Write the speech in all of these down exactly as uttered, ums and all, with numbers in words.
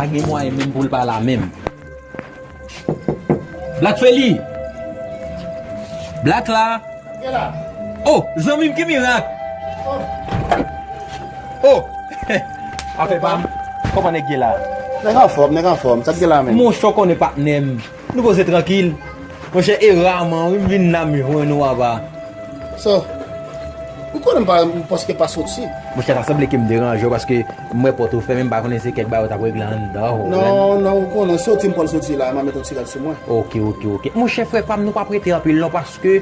Pa gen mwayen menm pou l pa la menm. Black Feli! Black la! Gen la. Oh, zanmi m, ki mirak! Oh! Afè pa m, kòman nèg ye la? Nèg anfòm, nèg anfòm. Sa k gen la menm? Monchè, w konnen patnè m. Nou poze trankil. Monchè, e raman, wi, m vin la, m jwenn ou apa. So, ou konnen m pa, m prèske pa soti. Monchè, ta sanble ke m deranje w paske m wè pòt ou fèmen, m pa konnen se kèk bagay w t ap regle anndan ou. Non, non, ou konnen, soti m pral soti la, m a met yon ti rad sou mwen. Ok, ok, ok. Monchè, frè pa m, nou p ap rete anpil non, paske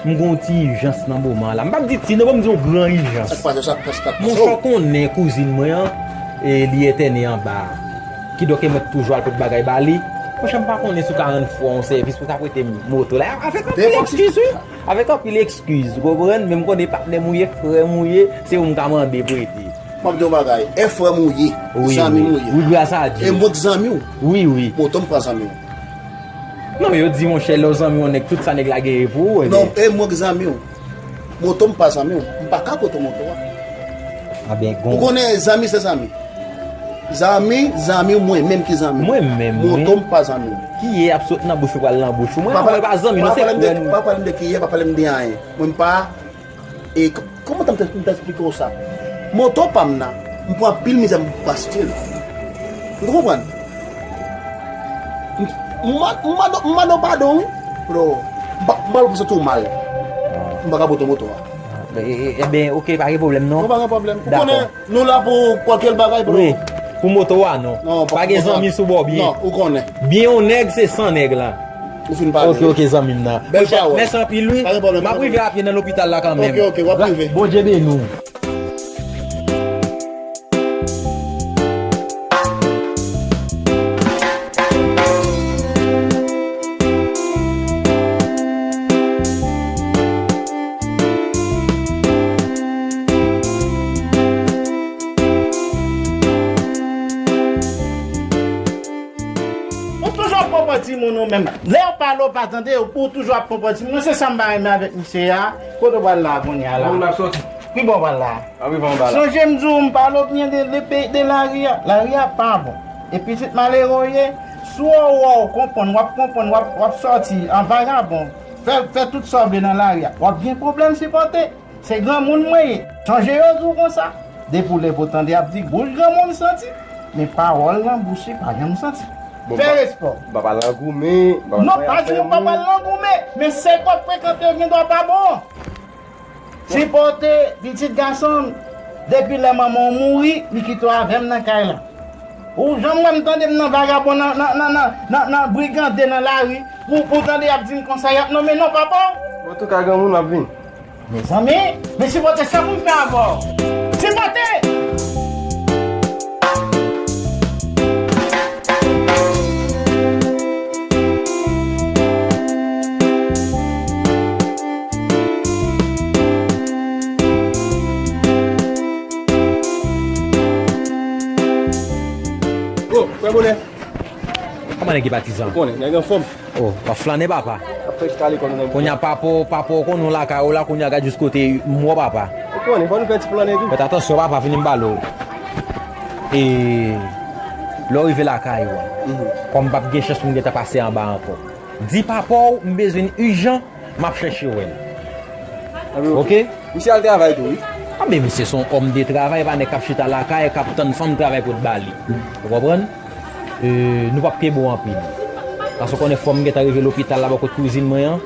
m gen yon ti ijans nan moman la. M p ap di ti non, ban m di yon gran ijans. Sa k pase, sa k pase, sa k pase? Monchè, w konnen kouzin mwen an, e, li entène anba a. Kidonk, e mwen k toujou al pot bagay ba li. Monchè, m pa konnen si w ka rann frè yon sèvis pou w ta prete m moto la. Avèk anpil ekskiz, wi. Avèk anpil ekskiz, ou konprann? Men m konnen patnè m ou ye, frè m ou ye, se ou m ka mande prete. M ap di yon bagay, e frè m ou ye, zanmi m ou ye. Wi, gras a Dye. E mwen k zanmi w. Wi, wi. Moto m pa zanmi w. Non, yo di, monchè, lè w zanmi yon nèg, tout sa nèg la genyen pou ou, ebyen. Non, e mwen k zanmi w. Moto m pa zanmi w. M pa ka pote moto a. A ben, gon. Ou konnen zanmi se zanmi. Zanmi, zanmi w, mwen menm ki zanmi w. Mwen menm, wi. Moto m pa zanmi w. Ki ye ap sot nan bouch ou pral nan bouch ou. Mwen, mwen pa zanmi, non, se frè nou. Pa pale m de ki ye, pa pale m de anyen. Mwen m pa E k-, kòman tan m ta, m ta esplike w sa? Moto pa m nan, m pran anpil mizè m pou achte l. Ou konprann? M, m, m mande, m mande w padon, wi. Bro, m pa, m pa vle pou santi w mal. M pa ka pote moto a. E, e, e, ebyen, ok, pa gen pwoblèm, non. Non, pa gen pwoblèm. Ou konnen, nou la pou kwalkyè bagay, bro. Wi, pou moto a, non. Non, pa gen zanmi sou bò, byen. Non, ou konnen. Byen yon nèg, se san nèg la. Ou fin pale. Ok, ok, zanmi m nan. Bèl pawòl. Mèsi anpil, wi. Pa gen pwoblèm, pa gen pwoblèm. M ap rive a pye nan lopital la kanmenm. Ok, ok, w ap rive. Bondye beni w. Ou toujou ap pran pran timoun ou menm. Lè yo pale, ou pa tande, ou toujou ap pran pran timoun. Se sa m pa renmen avèk misye a. Kote w pral la kounye a la? Moun ap soti. Ki bò w pral la? Ap rive anba la. Sonje m di w, m pale w byen de, de peyi, de lari a. Lari a pa bon. E pitit malere w ye, si w wè w konprann, w ap konprann, w ap, w ap sòti an vagabon, fè, fè tout sa w vle nan lari a, w ap gen pwoblèm sipòte. Se granmoun mwen ye. Sonje yo di w konsa. Depi w leve w tande y ap di, bouch granmoun santi, men pawòl nan bouch li pa janm santi. Fè respè w. Bon, m pa, m pa pral langoumen, m pa pral fè afè moun. Non, pa di w pa pral langoumen, men sèk w ap frekante yo gendwa pa bon. Sipòte pitit gason m. Depi lè manman w mouri, li kite w avè m nan kay la. Ou janm wè m tande m nan vagabon, nan, nan, nan brigande nan lari, pou, pou tande y ap di m konsa, y ap nonmen non papa w? Antouka, granmoun, m ap vin. Mezanmi, men sipòte sa pou m fè avè w. Sipòte! Oh, frè Bonè. Kòman nèg ki patizan? Ou konnen, nèg anfòm. Oh, w ap flannen, papa. Ap fè chita lekòl nou. Kounye a, papa w, papa w konnen w lakay ou la, kounye a gad jis kote m wè w, papa. Ou konnen, fò nou fè ti flannen tou. Fèt atansyon, papa, vini m pale w. E lè w rive lakay ou a, kòm m p ap gen chans pou m gentan pase anba ankò, di papa w m bezwen l ijan, m ap chèche wè l. Oke? Misye al travay tou, wi. A, men misye se yon òm de travay, pa nèg k ap chita lakay, k ap tann fanm travay pou t ba li. Ou konprann? E, nou p ap kenbe w anpil. Paske w konnen fò m gentan rive lopital la bò kot kouzin mwen an.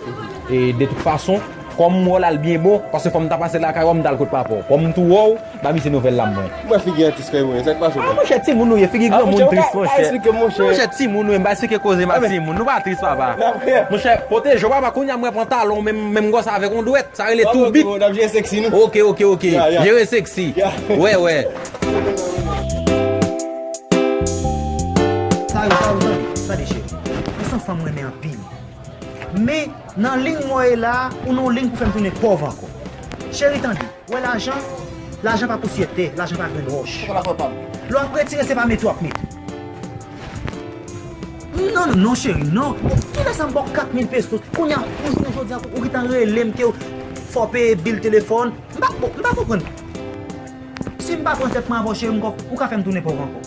E, de tout fason, kòm m wè w la l byen bon, paske fò m ta pase lakay ou a, m t al kot papa w. Kòm m tou wè w, ba misye nouvèl la mwen. Mwen figi an tris fè mwen, sa k pase la? A, monchè, timoun nou ye, figi granmoun tris, monchè. Monchè, timoun nou ye, m pa esplike koze m ak timoun. Nou pa tris, papa. Monchè, pwoteje w, papa, kounye a mwen pran talon, menm, menm gòs avèk yon dwèt. Sa rele tou bit. N ap jere seksi, nou. Oke, oke, oke. Jere seksi. Wè, wè. Sa yo, sa yo, tande, tande, cheri. Ou se yon fanm mwen renmen anpil. Men, nan liy mwen ye la, ou nan yon liy pou fè m tounen pòv ankò. Cheri, tande, ou wè lajan, lajan pa pousyè tè, lajan pa grenn wòch. Lè w ap retire, se pa mete w ap mete. Non, non, non, cheri, non. Kilè sa m ba w kat mil pesos? Kounye a, yon jounen jodi a, ou gentan rele m ke fò w peye bil telefòn. M pa, bon, m pa konprann. Si m pa pran tèt mwen avè w, cheri, m ka, ou ka fè m tounen pòv ankò.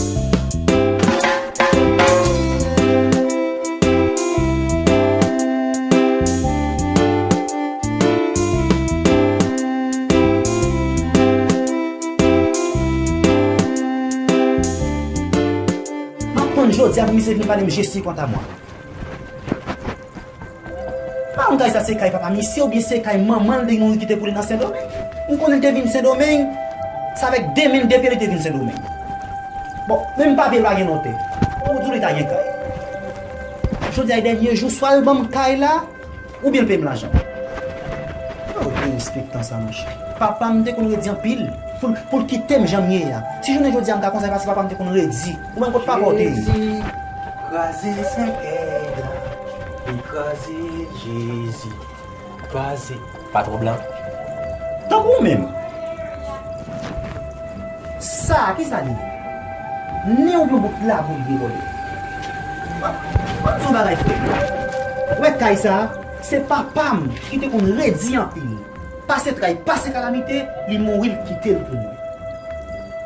M ap tann jodi a pou misye vin pale m Jesi kanta mwa. Pa konn kay sa se kay papa misye oubyen se kay manman l te mouri kite pou li nan Sendomeng. M konnen l te vin Sendomeng, se avèk de men l, de pye li te vin Sendomeng. Bon, menm papye l pa gen notè. Ou di w li ta gen kay. Jodi a e dènye jou, swa l ban m kay la, oubyen l peye m lajan. Oh, derespektan sa, monchè. Papa m te konn redi anpil pou l, pou l kite m jan m ye a. Si jounen jodi a m ka konsa, se paske papa m te konn redi. Ou menm kot pa pòte. Jezi, kraze sèkèy la, li kraze, Jezi, kraze. Patwon blan. Tankou ou menm. Sa, kisa li ye? Nen w yon bout labou li ye, bòlè. Ban m di w yon bagay, frè. Ou wè kay sa, se papa m ki te konn redi anpil. Pase tray, pase kalamite, li mouri, l kite l pou mwen.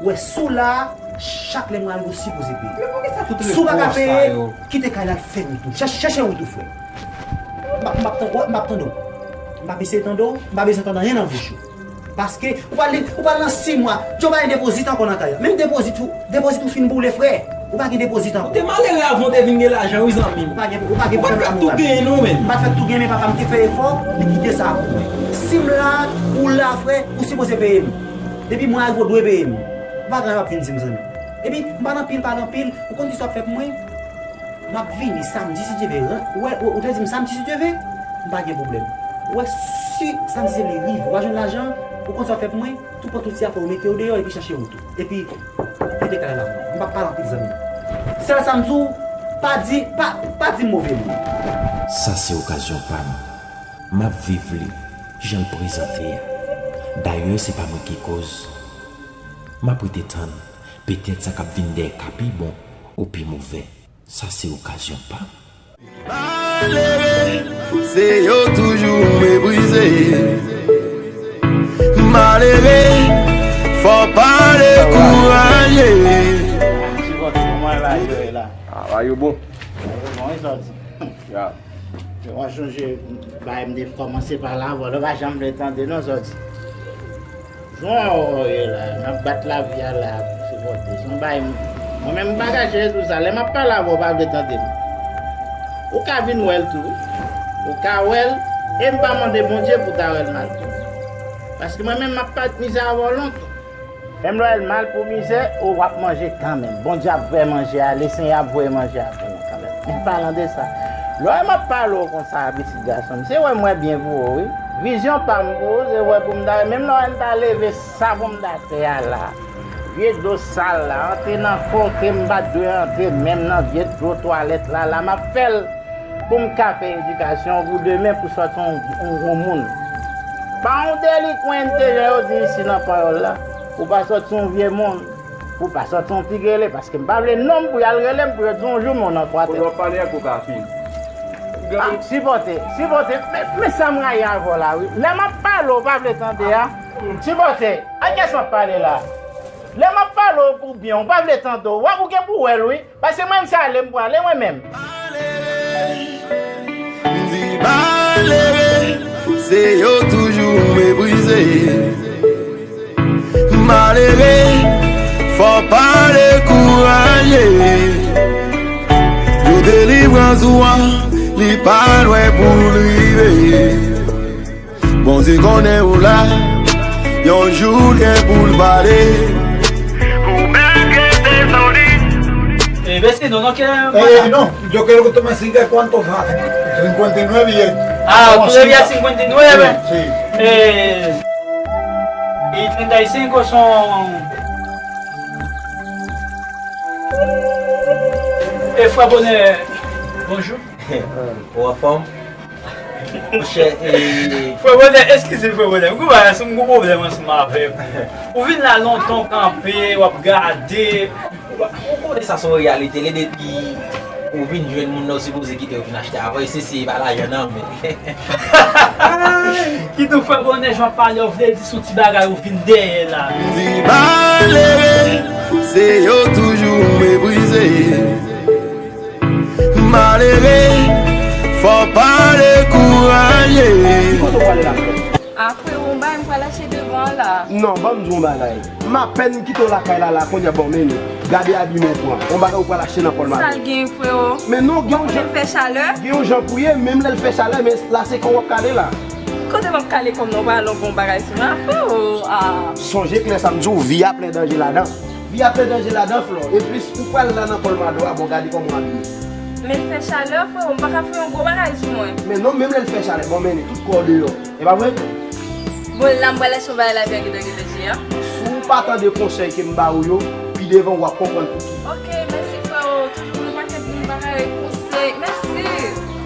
Ou wè, si w la, chak lè mwen rive, ou sipoze peye. Si w pa ka peye, kite kay la, l fèmen tou. Chèche, chèche wout ou, frè. M ap, m ap tan-, m ap tande w. M p ap eseye tande w, m pa bezwen tande anyen nan bouch ou. Paske ou pral, ou pral nan sis mwa, Djo pa gen depozit ankò nan kay la. Menm depozit ou, depozit ou fin boule, frè. Ou pa gen depozit ankò. Ou te malere avan w te vin gen lajan, wi, zanmi m. Ou pa gen, ou pa gen pwoblèm lamoral. Ou pa t fèk tou genyen, non, menm. M pa t fèk tou genyen, men papa m te fè efò, li kite sa pou mwen. Si m la, ou la, frè, ou sipoze peye m. Depi mwen rive, ou dwe peye m. Ou pa gen anyen w ap vin di m, zanmi. Epi, m pa nan pil, pa nan pil, ou konn kisa w ap fè pou mwen? M ap vini samdi, si Dye vle. Ou wè, ou, ou te di m samdi, si Dye vle, m pa gen pwoblèm. Ou wè, si samdi, si Dye vle, rive, ou pa jwenn lajan, ou konn sa w fè pou mwen, tou pran tout ti afè w, mete yo deyò, epi chache wout ou. Epi, kite kay la pou mwen. M p ap pale anpil, zanmi. Sèl sa m di w, pa di, pa, pa di m move mo. Sa se okazyon pa m. M ap viv li, jan l prezante a. Dayè, se pa mwen ki koz. M ap rete tann. Petèt sa k ap vin dèyè ka pi bon ou pi movè. Sa se okazyon pa m. Malere, se yo toujou meprize. Malere, fò pa dekouraje. Sipòte kòman la, Joe la? Ah, ba yo bon. Bon, e sòti. Ya. Mwen sonje, bagay m te kòmanse pale avè w, lè w pa janm vle tande non, sòti. Jan w wè w ye la, n ap bat lavi a la, sipòte. Se yon bagay m, mwen menm m pa kache tout sa. Lè m ap pale avè w, w pa vle tande m. Ou ka vin wè l tou, wi. Ou ka wè l, e m pa mande Bondye pou w ta wè l mal tou. Paske mwen menm m ap pale mizè avè w lontan. Menm lè w wè l mal pou mizè, ou w ap manje kanmenm. Bondye ap voye manje a, Lesenyè ap voye manje a pou nou kanmenm. Men palan de sa, lè w wè m ap pale w konsa, pitit gason m, se wè m wè byen pou ou, wi. Vizyon pa m pou ou, se wè pou m ta, menm lè w wè m ta leve savon m t atè a la, vye dlo sal la, antre nan kote m pa t dwe antre, menm nan vye dlo twalèt la, la m ap fè l. Pou m ka fè edikasyon pou demen pou sòti yon, yon, yon moun. Pa yon delikwen jan yo di isi nan panyòl la. Ou pa sòti yon vye moun. Ou pa sòti yon ti gele, paske m pa vle non m pou y al rele m pou yo di yon jou men w nan kwatè. Kote w ap pale a, koka fin. Ah, sipòte, sipòte, men, men sa m rayi avè w la, wi. Lè m ap pale, w pa vle tande a. Sipòte, a kiyès m ap pale la? Lè m ap pale w pou byen, w pa vle tande w. W ap ou gen pou wè l, wi. Paske mwen m se ale m prale mwen menm. M di malere, se yo toujou meprize. Malere, fò pa dekouraje. Jou delivrans ou an, li pa lwen pou l rive. Bondye konnen ou la, yon jou l gen pou l pale. Ou menm gen de zoli. Eh, vecino, no quiere... Eh, no, yo quiero que tú me sigas cuánto va. Cincuenta y nueve y es... Ah, tú debías cincuenta y nueve. Sí, sí. Eh, y treinta y cinco son... Eh, frè Bonè, bonjou. Ou anfòm? Monchè, e... Frè Bonè, eskize frè Bonè, m konprann si m gon pwoblèm ansanm avè w. Ou vin la lontan, w kanpe, w ap gade. Ou konnen sa se yon reyalite, lè depi ou vin jwenn moun nan, ou sipoze kite yo vin achte avè w, e se, se pa lajan nan, men. Kite w frè Bonè, jan w ap pale, w vle di se yon ti bagay ou vin dèyè la. Di malere, se yo toujou meprize. Malere, fò pa dekouraje. Ki kote w prale la, frè? A, frero, yon bagay m pral achte devan an la. Non, ban m di w yon bagay. M apèn kite w lakay la, la, kounye a, bon, men, gade abiman w pran. Yon bagay ou pral achte nan Paul Mado. Sa l gen, frero? Men non, gen yon jan, fè chalè, gen yon jan pou ye, menm lè l fè chalè, men la, se kò w ap kale la. Kote m ap kale kò m nan, w pral longe yon bagay sou mwen, frero, a. Sonje klè sa m di w, vi a plen danje ladan. Vi a plen danje ladan, Flò. E plis, ou pral la nan Paul Mado a, bon, gade kòman w abiye. Men l fè chalè, frero, m pa ka fè yon gwo bagay sou mwen. Men non, menm lè l fè chalè, bon, men tout kò w deyò. E pa vre? Bon, la, m pral achte yon bagay la, byen gentan, gentan, je a. Si w pa tande konsèy ke m ba ou yo, pi devan w ap konprann pouki. Ok, mèsi, frero. Toujou pou yon pakèt moun bagay konsèy. Mèsi.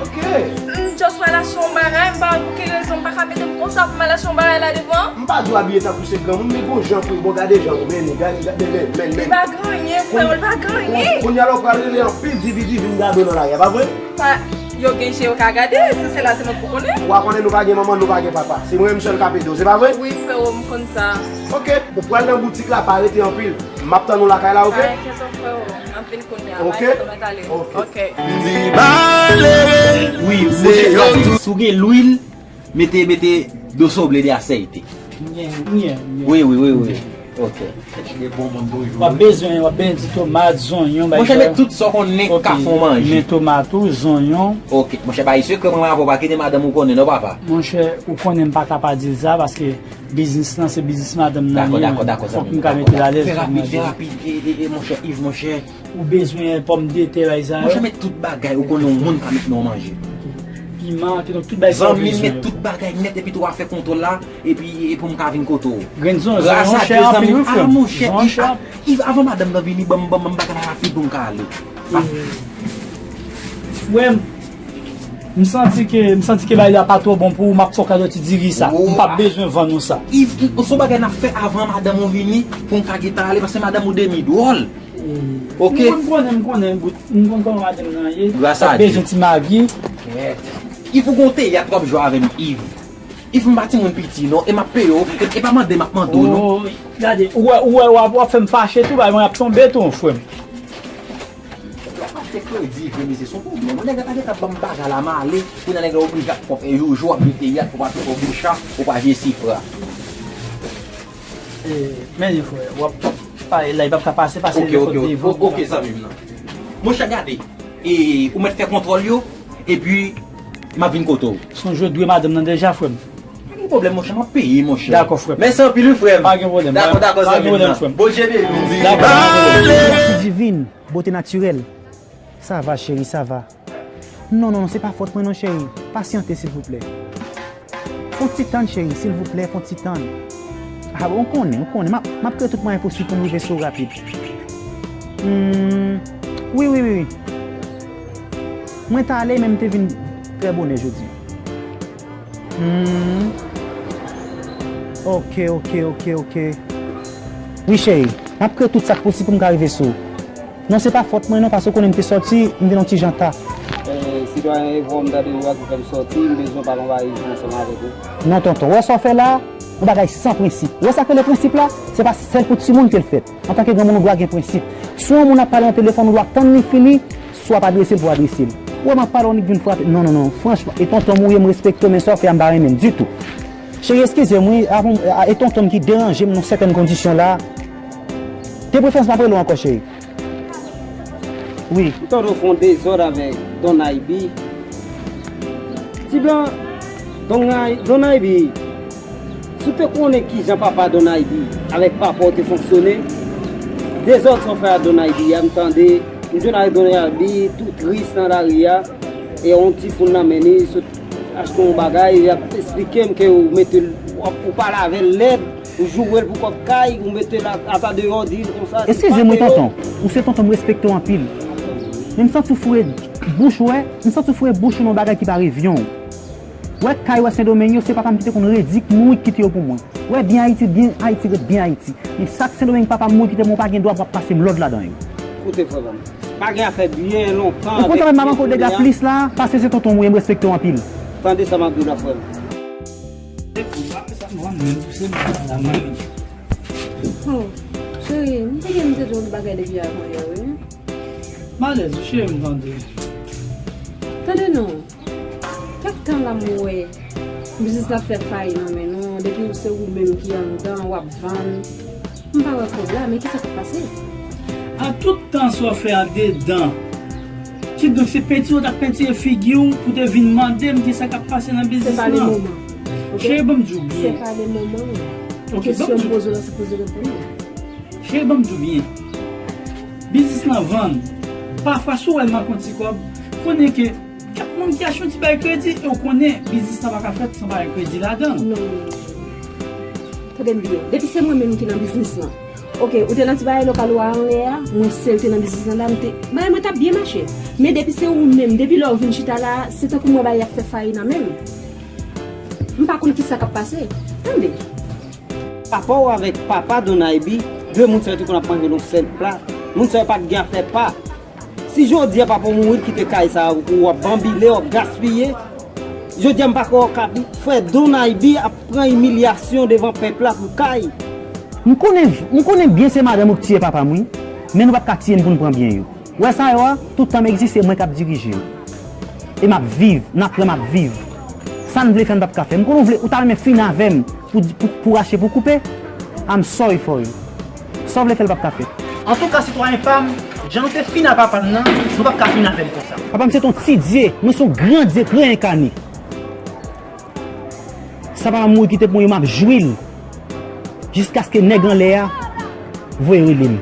Ok. M just pral achte yon bagay, m pa wè pou ki rezon m pa ka mete m konsa pou m al achte yon bagay la devan. M pa di w abiye tankou se granmoun, men gon jan pou, bon, gade jan ou mennen, gade, gade, men, men, men. Li pa gen anyen, frero, li pa gen anyen. Kounye a la w pral rele anpil divi divi m gade w nan lari a, pa vre? Pa, yo gen je yo ka gade, si se la se mwen k pou konnen. Ou pa konnen nou pa gen manman, nou pa gen papa. Se mwen menm sèl k ap ede w, se pa vre? Wi, frero, m konn sa. Ok, ou pral nan boutik la, pa rete anpil. M ap tann ou lakay la, ok? Pa enkyete w, frero. M ap vin kounye a. Ok? Pa enkyete w, mèt ale. Ok. Ok. Di malere. Wi, monchè, gade, si w gen lwil, mete, mete do soble de asèyte. Nye, nye, nye. Wi, wi, wi, wi. Ok. Tèt de bon moun bonjou. W ap bezwen, w ap bezwen ti tomat, zonyon, bay... Monchè, met tout sa w konnen k ka fè w manje. Men tomat ou, zonyon. Ok. Monchè, bay sekrè mwen avè w, pa kite madanm ou konnen non, papa. Monchè, ou konnen m pa ka pa di l sa, paske biznis lan, se biznis madanm nan li ye. Dakò, dakò, dakò, zanmi m. Fòk m ka mete l alèz. Fè rapid, fè rapid. E, e, e, monchè Yves, monchè. Ou bezwen pòmdetè, bay sa yo. Monchè, met tout bagay ou konnen yon moun ka met nan yon manje. Piman, kidonk tout bagay sa w bezwen. Zanmi m, met tout bagay nèt epi tou w a fè kontwòl la, epi, epi pou m ka vin kote w. Grenn zonyon, zonyon chè anpil wi, frè m. Ah, monchè, Yves, avan madanm nan vini, ban m, ban m, ban m bagay la rapid pou m ka ale. Frè m, m santi ke, m santi ke bagay la pa twò bon pou ou, m ap fè w kado ti diri sa. M p ap bezwen vann ou sa. Yves, se yon bagay n ap fè avan madanm ou vini, pou m ka gentan ale, paske madanm ou demi dwòl. Ok. M konn konnen, m konnen, bout. M konn kòman madanm nan ye. Gras a Dye. Bezwen ti magi. Kèt. Yves, ou gon teyat w ap jwe avè m, Yves. Yves, m pa timoun piti, non. E m ap peye w. E, e pa mande m ap mande w, non. Oh, gade, ou wè, ou wè, w ap, w ap fè m fache tou, bay mwen ap tonbe tou, frè m. Ou pa fè kredi, vre, mezye, se yon pwoblèm. Nèg la pa gentan ban m bagay la, m ale. Kounye a nèg la oblije ap fè joujou, ap jwe teyat, ou pa fè bouch a, ou pa jwe sifra. E, men, frè, w ap pale la, li p ap ka pase, pase... Ok, ok, ok, ok, zanmi m nan. Monchè, gade, e, ou mèt fè kontwòl yo, epi m ap vin kote w. Sonje w dwe madanm nan deja, frè m. Pa gen pwoblèm, monchè, m ap peye, monchè. Dakò, frè m. Mèsi anpil, wi, frè m. Pa gen pwoblèm. Dakò, dakò, zanmi m nan. Bon, Dye beni w. Dakò, pa gen pwoblèm. Ti divin, bote natirèl. Sa va, cheri, sa va. Non, non, non, se pa fòt mwen non, cheri. Pasyante, silvouplè. Fè yon ti tann, cheri, silvouplè, fè yon ti tann. Ah, bon, ou konnen, ou konnen. M ap, m ap fè tout mwayen posib pou m rive sou ou rapid. Hmm, wi, wi, wi, wi. Mwen t ale, men m te vin trè bonè jodi. Hmm. Ok, ok, ok, ok. Wi, cheri. M ap kreye tout sa k posib pou m ka rive sou ou. Non, se pa fòt mwen, non, paske w konnen m te sòti, m vin yon ti jan ta. Eh, sitwayen Evò, m tande ou a ki fè m sòti, m bezwen pale yon bagay ansanm avèk ou. Non, tonton, w wè sa w fè la a? Yon bagay san prensip. Ou wè sa k rele prensip la? Se pa sèl pou timoun ke l fèt. Antanke granmoun, ou dwa gen prensip. Si yon moun ap pale nan telefòn, ou dwa tann li fini, si w ap adrese l, pou w adrese l. Ou wè m ap pale, w annik vin frape. Non, non, non, franchman, e tonton m ou ye, m respekte w, men sa w fè a, m pa renmen l ditou. Cheri, eskize m, wi, avan, a, e tonton m ki deranje m nan sètèn kondisyon la. De preferans, m ap rele w ankò, cheri. Wi. M tande w fè yon dezòd avèk Don Aybi. Ti blan, Don Ay-, Don Aybi, si w te konnen kijan papa Don Aybi avèk papa w te fonksyone, dezòd sa w fè a Don Aybi a, m tande, m jwenn avèk Don Aybi tou tris nan lari a, e yon timoun nan men li sot achte yon bagay, y ap esplike m ke ou mete l, w ap, ou pale avè l lèd, ou joure l pou kòb kay, ou mete l a, ata deyò, di l konsa, se pa deyò. Eskize m, wi, tonton. Ou se tonton, m respekte w anpil. Men m santi w foure bouch ou, wè, m santi w foure bouch ou nan bagay ki pa revyon w. Wè, kay wè Sendomeng yo, se papa m ki te konn redi k mouri k kite yo pou mwen. Wè, byen Ayiti, byen Ayiti, ret byen Ayiti. Men sa k Sendomeng papa m mouri kite m, ou pa gen dwa pou w ap pase m lòd ladan yo. Koute, frè pa m. Pa gen afè byen lontan avèk byen kounye a. Ou kontan wè m ap ankò dega plis la, paske se tonton m ou ye, m respekte w anpil. Tande sa m ap di w la, frè m. Oh, cheri, m te gen, m te di w yon bagay depi avan yè, wi. M alèz, wi, cheri, m tande. Tande non. Kèk tan la m wè biznis la fè fayi nan men nou, depi se ou menm ki anndan, w ap vann. M pa wè kòb la, men kisa k ap pase? A tout tan sa w fè andedan. Kidonk se pentire w t ap pentire figi w pou te vin mande m kisa k ap pase nan biznis lan. Se pa le moman. Ok? Cheri, ban m di w byen. Se pa le moman. Ok, ban m di w. Kesyon m poze w la, se poze reponn mwen. Cheri, ban m di w byen. Biznis lan vann. Pafwa, si w wè l manke yon ti kòb, konnen ke kèk moun ki achte yon ti bay kredi, e w konnen biznis lan pa ka fèt san bay kredi ladan l. Non, non, non, non. Tande m byen. Depi se mwen menm ki nan biznis lan. Ok, ou te nan ti bagay lokal ou a anlè a, mwen sèl te nan biznis lan la, m te, bagay mwen t ap byen mache. Men depi se ou menm, depi lè w vin chita la, se tankou m wè bagay ap fè fayi nan men m. M pa konn kisa k ap pase. Tande. Papa w avèk papa Don Aybi, de moun sa yo te konn ap manje nan sèl pla. Moun sa yo pa t gen afè pa. Si jodi a papa w mouri, l kite kay sa a pou w ap banbile, w ap gaspiye. Jodi a m pa kwè w ka di, frè Don Aybi ap pran imilyasyon devan pèp la pou kay. M konnen, m konnen byen se madanm ou k tiye papa m, wi. Men nou p ap ka tiye n pou n pran byen yo. Ou wè sa yo a, tout tan m egziste, mwen k ap dirije yo. E m ap viv, n ap pran, m ap viv. Sa n vle fè, n p ap ka fè. M konnen w vle, ou ta renmen fini avè m pou, pou, pou rache, pou koupe. I'm sorry for you. Sa w vle fè, l p ap ka fèt. Antouka, sitwayen pa m, jan nou te fini ak papa m nan, nou p ap ka fini avè l konsa. Papa m se t on ti dye, mwen se yon gran dye, reyènkane. Sa papa m mouri kite pou mwen, m ap jwi l. Jiskaske nèg anlè a voye rele m.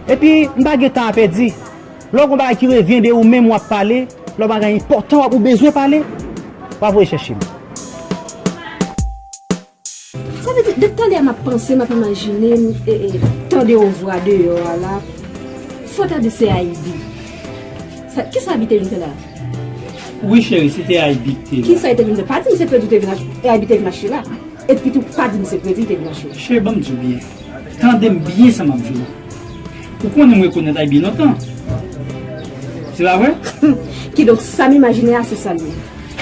Epi, m pa gen tan a pèdi. Lè w gen yon bagay ki revyen de ou menm w ap pale, lè w gen yon bagay enpòtan w ap ou bezwen pale, w a voye chèche m. Sa vle di, depi talè a m ap panse, m ap imajine m, e, e, tande yon vwa deyò a la. Fò ta di se Aybi. Sa, kisa Aybi te vin fè la? Wi, cheri, se te Aybi ki te la. Kisa li te vin fè? Pa di m se kredi w te vin achte, e Aybi te vin achte la. Epi tou, pa di m se kredi li te vin achte. Cheri, ban m di w byen. Tande m byen sa m ap di w. Ou konnen m rekonèt Aybi lontan. Se pa vre? Kidonk, sa m imajine a, se sa l ye.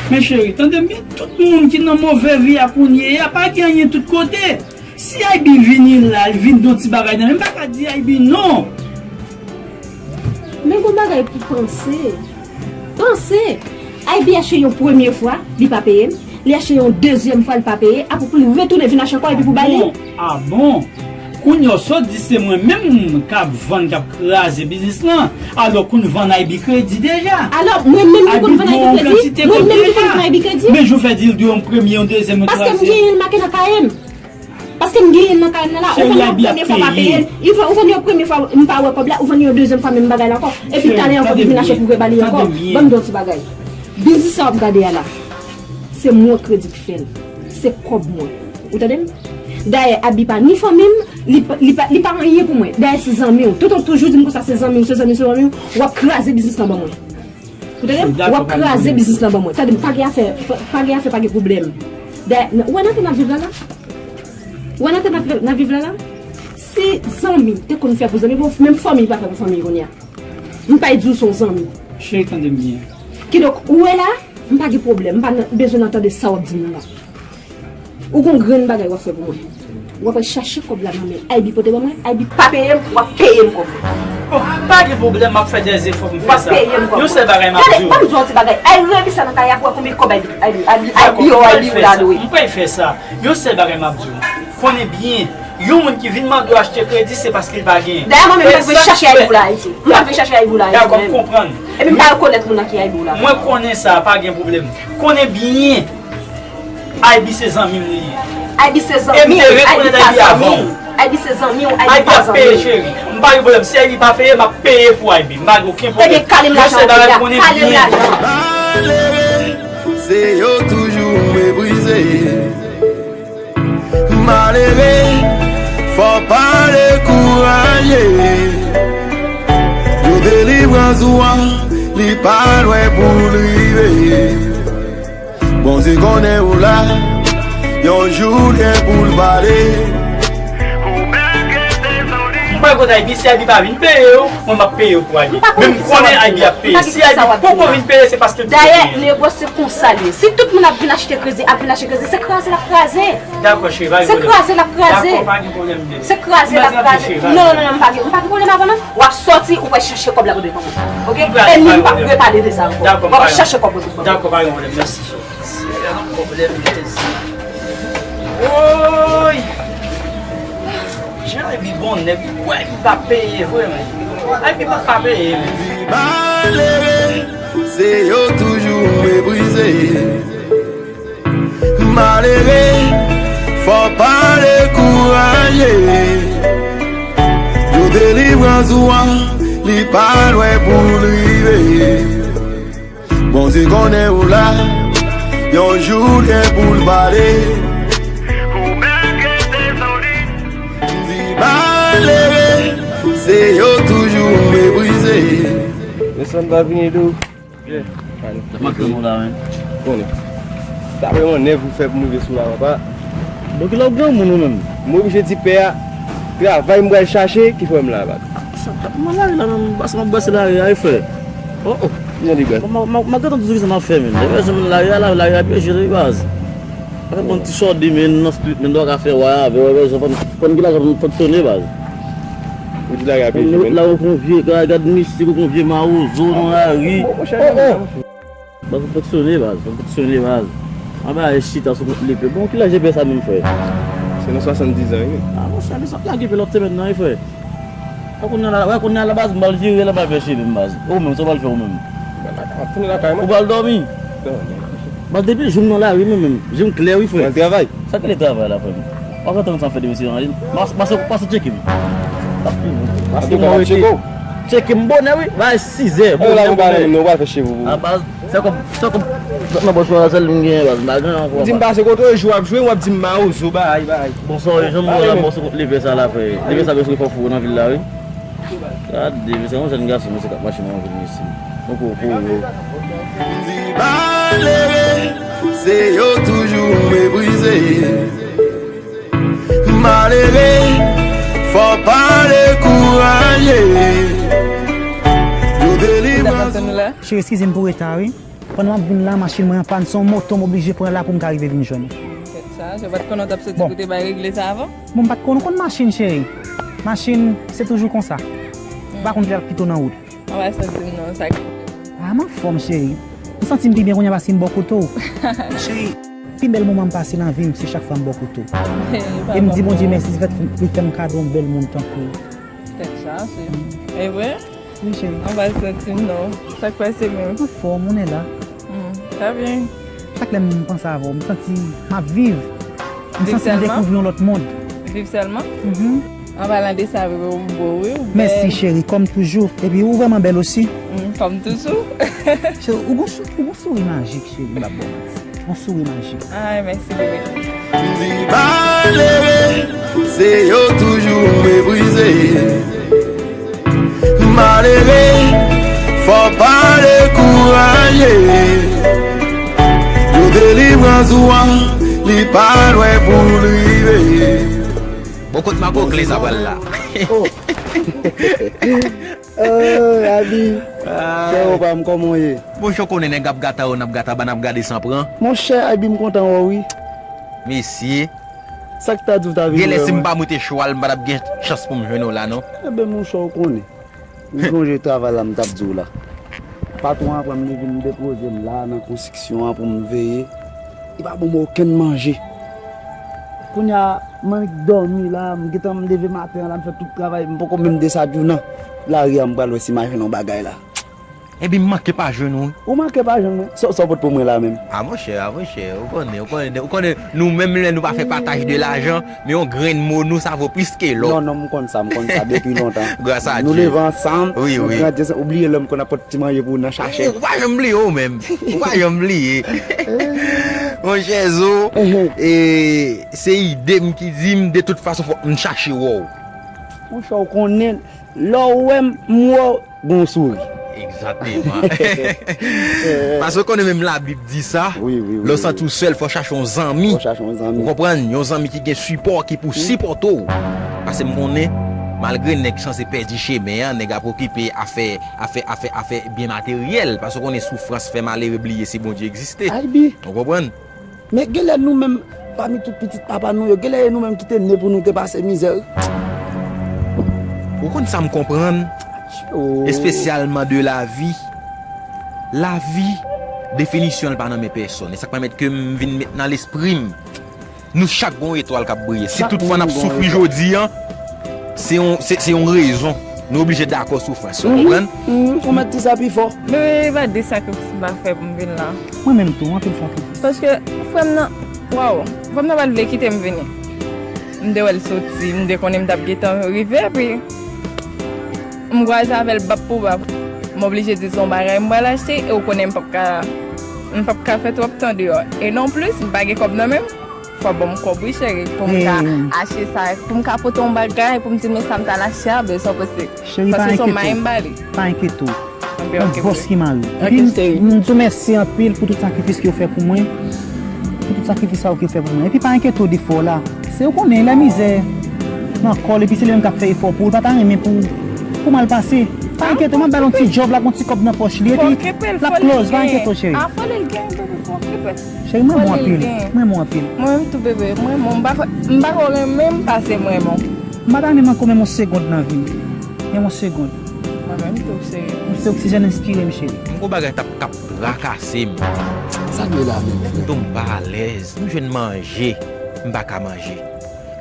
Men cheri, tande m byen, tout moun ki nan move vi a kounye a, pa gen anyen tout kote. Si Aybi vini la, l vin di yon ti bagay nan men m, m pa ka di Aybi non. Men gon bagay pou panse. Panse! Aybi achte yon premye fwa, li pa peye m. Li achte yon dezyèm fwa, li pa peye. Apre pou li retounen vin achte ankò epi pou bay li. A bon? A bon? Kounye a w sot di se mwen menm k ap vann, k ap kraze biznis lan. Alò kounye vann Aybi kredi deja. Alò mwen menm ki konn vann Aybi kredi? Mwen menm ki konn vann Aybi kredi? Men jan w fè di l dwe yon premye, yon dezyèm, yon twazyèm. Paske m genyen l make nan kaye m. Paske m genyen l nan kay mwen la, ou vann yon premye fwa pa peye l. Ou vann, ou vann yon premye fwa, m pa wè kòb la, ou vann yon dezyèm fwa menm bagay la ankò. Epi talè ankò pou vin achte pou vin ba li ankò. Ban m di yon ti bagay. Biznis sa w ap gade a la, se mwen kredi ki fè l. Se kòb mwen. Ou tande m? Dayè, Aybi pa ni fanmi m, li pa, li pa, li pa anyen pou mwen. Dayè, se zanmi w. Tonton toujou di m konsa, se zanmi w, se zanmi w, se zanmi w. W ap kraze biznis lan ban mwen. Ou tande m? W ap kraze biznis lan ban mwen. Tande m, pa gen afè, pa, pa gen afè, pa gen pwoblèm. Dayè, ou wè nan tan n ap viv la la? Ou wè nan tan n ap, n ap viv la la? Si zanmi te konn fè pou zanmi, bon, menm fanmi pa fè pou fanmi kounye a. M pa di w se yon zanmi. Cheri, tande m byen. Kidonk, ou wè la, m pa gen pwoblèm, m pa nan, bezwen nan tande sa w ap di m nan la. Ou gon grenn bagay w ap fè pou mwen. W ap al chache kòb la nan men Aybi pote ban mwen, Aybi pa peye m, w ap peye m kòb mwen. Bon, pa gen pwoblèm, m ap fè dèzefò pou m fè sa. W ap peye m kòb mwen. Yon sèl bagay m ap di w. Gade, ban m di w yon ti bagay. Ay, revise nan kay a pou wè konbyen kòb Aybi, Aybi, Aybi, Aybi, yo, Aybi ou la dwe. M pral fè sa. Yon sèl bagay m ap di w. Konnen byen, yon moun ki vin mande w achte kredi, se paske l pa genyen. Dayè, mwen menm, m pa vin chache Aybi ou la Ayiti. M pa vin chache Aybi ou la Ayiti, mwen menm. Dakò, m konprann. Epi m pa rekonèt moun nan ki Aybi ou la. Mwen konnen sa, pa gen pwoblèm. Konnen byen, Aybi se zanmi m li ye. Aybi se zanmi w, Aybi pa zanmi w. Aybi se zanmi w, Aybi pa zanmi w. Aybi ap peye, cheri. M pa gen pwoblèm. Si Aybi pa peye, m ap peye pou Aybi. M pa gen okenn pwoblèm. Ebyen, kale m lajan w kounye a. Kale m lajan. Malere, se yo toujou meprize. Malere, fò pa dekouraje. Jou delivrans ou an, li pa lwen pou l rive. Bondye konnen ou la, yon jou l gen pou l pale. M pa konn Aybi, si Aybi pa vin peye yo, mwen m ap peye yo pou Aybi. Men m konnen Aybi ap peye. Si Aybi poko vin peye, se paske l poko genyen. Dayè, negosye konsa l ye. Si tout moun ap vin achte kredi, ap vin achte kredi, se kraze l ap kraze. Dakò, cheri, pa gen pwoblèm. Se kraze l ap kraze. Dakò, pa gen pwoblèm, bebe. Se kraze l ap kraze. Non, non, non, m pa gen, m pa gen pwoblèm avè w, non. W ap sòti, ou pral chache kòb la pou depann. Oke? E nou pa repale de sa ankò. Dakò, w ap chache kòb pou depann. Dakò, pa gen pwoblèm. Mèsi, cheri. Se yon pwoblèm, Jezi. Woy! Jan Aybi bon nèg, ou kwè li pa peye vre, men. Aybi pa, pa peye, men. Malere, se yo toujou meprize. Malere, fò pa dekouraje. Jou delivrans ou an, li pa lwen pou l rive. Bondye konnen ou la, yon jou l gen pou l pale. Di malere, se yo toujou meprize. Men sa m pa vini di w. Manke nou la, men. Konnen. Dapre mannèv ou fè pou m rive sou la, papa. Bon, kilè w granmoun ou menm? M oblije di pè a, travay m pral chache ki fè m la, baz. Sa k ap nan lari la menm, baz, m ap brase lari a, wi, frè. Oh, oh. Jan li brase. Bon, m, m, m gentan toujou sa m ap fè, menm. Lè bezwen lari a, la, lari a byen jere, wi, baz. Sa fè bon ti chòde, menm, nan street, menm, dwa ka fè wa avè, wè, bezwen fann, fann ki lajan fann fonksyone, baz. Ou di lari a byen jere, menm. La, ou kon vye, gad, gad misye, ou kon vye mawozo nan lari. Bon, monchè, oh, oh. Baz, ou fonksyone, baz. Ou fonksyone, baz. Anba e chita sou kont lepe. Bon, ki laj epè sa menm, frè? Se nan swasanndiz an, wi. Ah, monchè, men sa lage epè lòt semèn nan, wi, frè. Wè kounye a la, wè kounye a la, baz, m pral vire la, m pral fè cheve m, baz. Ou menm, sa w pral fè ou menm? M ap tounen lakay mwen. Ou pral dòmi? Non, non. Baz, depi jou m nan lari, mwen menm, je m klè, wi, frè. Mwen travay. Sa ki le travay la, frè m? W ap rantre nan sa m fè demen se anyen. Mas, mas, mas tcheke m. Mas ou kapab tcheke w? Tcheke m bonè, wi. Bay sizè, bonè, bonè. Ou pral fè cheve w. A baz, se kòm, se kòm, nan bòs mwen la, sèl m genyen, baz. M pa gen ankò. Ou di m pase kote w, jou ap jwe, w ap di m mawozo, bay, bay. Bon, sa w, jan m wè la, bòs ou kont lepe sa la, frè. Lepe sa bezwen fè fou nan vil la, wi. Gade, mesye, yon jèn gason, mesye, k ap mache nan yon vil, mesye. Yon gwo poro. Malere, se yo toujou meprize. Malere, fò pa dekouraje. Yo delivrans ou. Cheri, eskize m pou reta, wi. Pandan m ap vin la, machin mwen an pàn, se yon moto m oblije pran la pou m ka rive vin jwenn ou. Tèt chaje, ou pa t konnen w t ap soti pou te bay regle sa avan? Bon, m pa t konnen w konn machin, cheri. Machin, se toujou konsa. Ou pa konn kilè l ap kite w nan wout. Anba sa di m non, sa ki. Ah, m anfòm, cheri. M santi m pi byen kounye a paske m bò kote w. Cheri, pi bèl moman m pase nan vi m, se chak fwa m bò kote w. E m di Bondye mèsi, se fèt li fè m kado yon bèl moun tankou w. Tèt chaje. E vre? Wi, cheri. Anba santi m non. Sa k pase menm? Anfòm, on est là. Hmm, sa byen. Chak lè m panse avè w, m santi m ap viv. M santi m dekouvri yon lòt mond. Viv sèlman? Mhm. An palan de sa, bebe, ou bo, wi, ou bèl. Mèsi, cheri, kòm toujou. Epi ou vrèman bèl osi. Mm, kòm toujou. Cheri, ou gon sou-, ou gon souri majik, cheri, m p ap ba w manti. Gon souri majik. Ay, mèsi, bebe. Di malere, se yo toujou meprize. Malere, fò pa dekouraje. Raye, jou delivrans ou an, li pa lwen pou l rive. Bon, kot Marco Clay sa pral la? Oh. Oh, Abi. Frero pa m, kòman w ye? Monchè, w konnen nèg ap gata yo, n ap gata, ba n ap gade san pran. Monchè, Abi, m kontan wè w, wi. Mesye. Sa k ta di w ta vin wè mwen? Genlè si m pa moute chwal, m pa t ap gen chans pou m jwenn ou la, non. Enben, monchè, w konnen. M sonje travay la m t ap di w la. Patwon an pran m, li vin depoze m la nan konstriksyon an pou m veye. Li pa ban m okenn manje. Kounye a, m annik dòmi la, m gentan m leve maten an la, m fè tout travay, m poko menm desann nan lari a, m pral wè si m a jwenn yon bagay la. Epi m manke pa jwenn ou. Ou manke pa jwenn mwen. Sa, sa w pot pou mwen la menm? A monchè, a monchè, ou konnen, ou konnen, ou konnen, nou menm lè nou pa fè pataj de lajan, men yon grenn mo nou sa vo plis ke lò. Non, non, m konn sa, m konn sa depi lontan. Gras a Dye. Nou leve ansanm, wi, nou grandi ansanm. Ou bliye lè m konn ap pot ti manje pou ou nan chache. Ou pa janm bliye ou menm. Ou pa janm bliye. Monchè Zo, e, se ide m ki di m, de tout fason, fòk m chache wè w. Monchè, ou konnen, lè w wè m, m wè w, gon souri. Egzakteman. Paske w konnen menm Labib di sa, wi, wi, wi, lè w santi w sèl, fò w chache yon zanmi. Fò w chache yon zanmi. Ou konprann? Yon zanmi ki gen sipò, ki pou sipòte w. Paske m konnen, malgre nèg sanse pèdi chemen an, nèg ap okipe afè, afè, afè, afè byen materyèl. Paske w konnen soufrans fè malere bliye si Bondye egziste. Aybi. Ou konprann? Men genlè nou menm, pami tout pitit papa nou yo, genlè e nou menm ki te ne pou nou te pase mizè, wi. Ou konn sa m konprann? Oh. Espesyalman de lavi. Lavi, definisyon l pa nan men pèsonn. E sa k pèmèt ke m vin met nan lespri m. Nou chak gon etwal k ap briye. Si toutfwa n ap soufri jodi an, se yon, se, se yon rezon. Nou oblije dakò soufrans, ou konprann? Mhm, ou mèt di sa pi fò. Bebe, pa de sakrifis m pa fè pou m vin la. Mwen menm tou, anpil sakrifis. Paske frè m nan, waw, frè m nan pa t vle kite m vini. M te wè l soti, m te konnen m t ap gentan rive, epi m kwaze avè l bap pou bap. M oblije di se yon bagay m pral achte, e ou konnen m p ap ka, m p ap ka fè twòp tan deyò. E non plis, m pa gen kòb nan men m. Fò ban m kòb wi cheri, pou m ka achte sa, pou m ka pote yon bagay, pou m di men sa m t al achte a, bezwen pase. Cheri, pa enkyete w. Paske se yon may m ba li. Pa enkyete w. Yon bòs ki mari. Epi m di w mèsi anpil pou tout sakrifis ke w fè pou mwen. Pou tout sakrifis sa yo ke w fè pou mwen. Epi pa enkyete w de frè w la. Se ou konnen, lè mizè nan kò l, epi se li menm k ap fè efò pou ou, l pa ta renmen pou, pou mal pase. Pa enkyete w, m ap ba l yon ti djòb la, yon ti kòb nan pòch li, epi l ap close, pa enkyete w cheri. Cheri, m renmen w anpil. M renmen w anpil. Mwen menm tou bebe, m renmen w. M pa ko, m pa ko renmen m pase m renmen w. M pa ta renmen manke w menm yon segond nan vi m. Menm yon segond. Mwen menm tou, cheri. M se oksijèn enspire m, cheri. M gon bagay k ap, k ap trakase m. Sa m ye la menm, frè? M tou m pa alèz. M jwenn manje, m pa ka manje.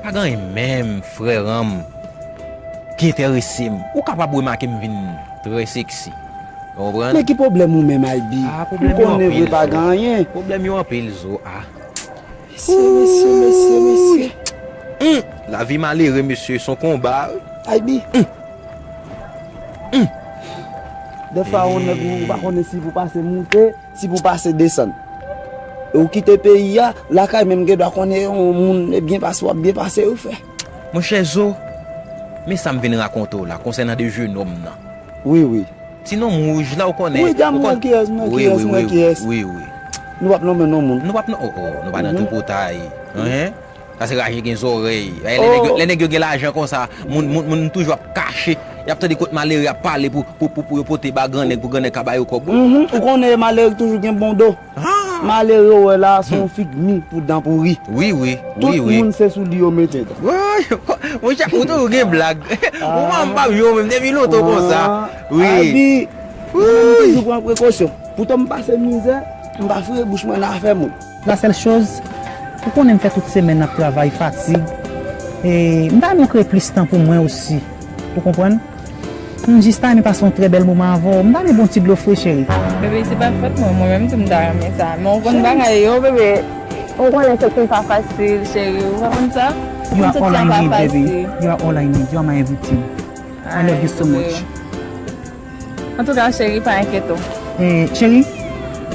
Pa gen anyen menm, frè an m, ki enterese m. Ou kapab remake m vin trè seksi. Ou konprann? Men ki pwoblèm ou menm, Aybi? Ah, pwoblèm yo anpil, Zo. M konnen vre pa gen anyen. Pwoblèm yo anpil, Zo, ah. Mesye, mesye, mesye, mesye. Hum, lavi malere, mesye, se yon konba, wi. Aybi. Hum. Hum. Dèfwa, yon nèg ou pa konnen si pou pase moute, si pou pase desann. E ou kite peyi a, lakay menm gen dwa konnen yon moun e byen pase, w ap byen pase, wi, frè. Monchè Zo, men sa m vin rakonte w la, konsènan de jenòm nan. Wi, wi. Ti nonm wouj la, ou konnen. Wi, dam, mwen kiyès, mwen kiyès, mwen kiyès. Wi, wi. Nou p ap nonmen non moun. Nou p ap non, oh, oh, nou pa nan tripotay. Enhen. Sa se raje gen zòrèy. Lè nèg yo, lè nèg yo gen lajan konsa, moun, moun, moun toujou ap kache. Y ap tande kot malere ap pale pou, pou, pou, pou yo pote ba grannèg, pou grannèg ka ba yo kòb. Mhm, ou konnen malere toujou gen bon do. Ah! Malere w wè la, se yon figi pou dan pouri. Wi, wi, wi, wi. Tout moun se sou li yo mete dan. Woy, monchè, ou toujou gen blag. Ou pa m pa yo menm, depi lontan konsa. Wi. Abi, mwen toujou pran prekosyon. Poutan m pase mizè, m pa foure bouch mwen nan afè moun. La sèl choz, ou konnen m fè tout semèn ap travay, fatig. E m ta renmen w kreye plis tan pou mwen osi. Ou konprann? M jis ta renmen pase yon trè bèl moman avè w. M ta renmen ba w yon ti dlo fre, cheri. Bebe, se pa fòt mwen, mwen menm tou m ta renmen sa. Men w konn bagay yo, bebe. Ou konnen soti pa fasil, cheri. Ou pa konn sa? You are all I need, baby. You are all I need. You are my everything. I love you so much. Antouka, cheri, pa enkyete w. Eh, cheri,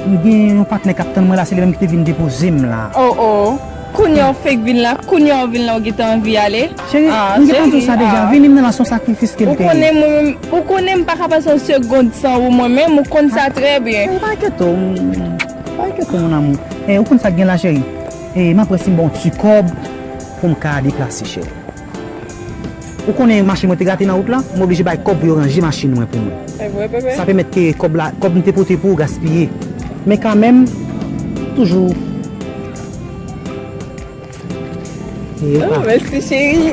m gen yon patnè k ap tann mwen la, se li menm ki te vin depoze m la. Oh, oh. Kounye a w fake vin la, kounye a w vin la, w gentan anvi ale. Cheri, ah, m gentan di w sa deja, ah, vini m nan la se yon sakrifis ke l te ye. Ou konnen mwen menm, ou konnen m pa ka pase yon segond san ou mwen menm, ou konn sa trè byen. Ou pa enkyete w, m, pa enkyete w, mon amour. Eh, ou konn sa k gen la, cheri? Eh, m ap wè si m ba w yon ti kòb pou m ka deplase, cheri. Ou konnen machin mwen te gate nan wout la, m oblije bay kòb pou yo ranje machin mwen pou mwen. Se vre, bebe? Sa pèmèt ke kòb la, kòb m te pote pou ou gaspiye. Men kanmenm, toujou. E yo pa. Oh, mèsi, cheri.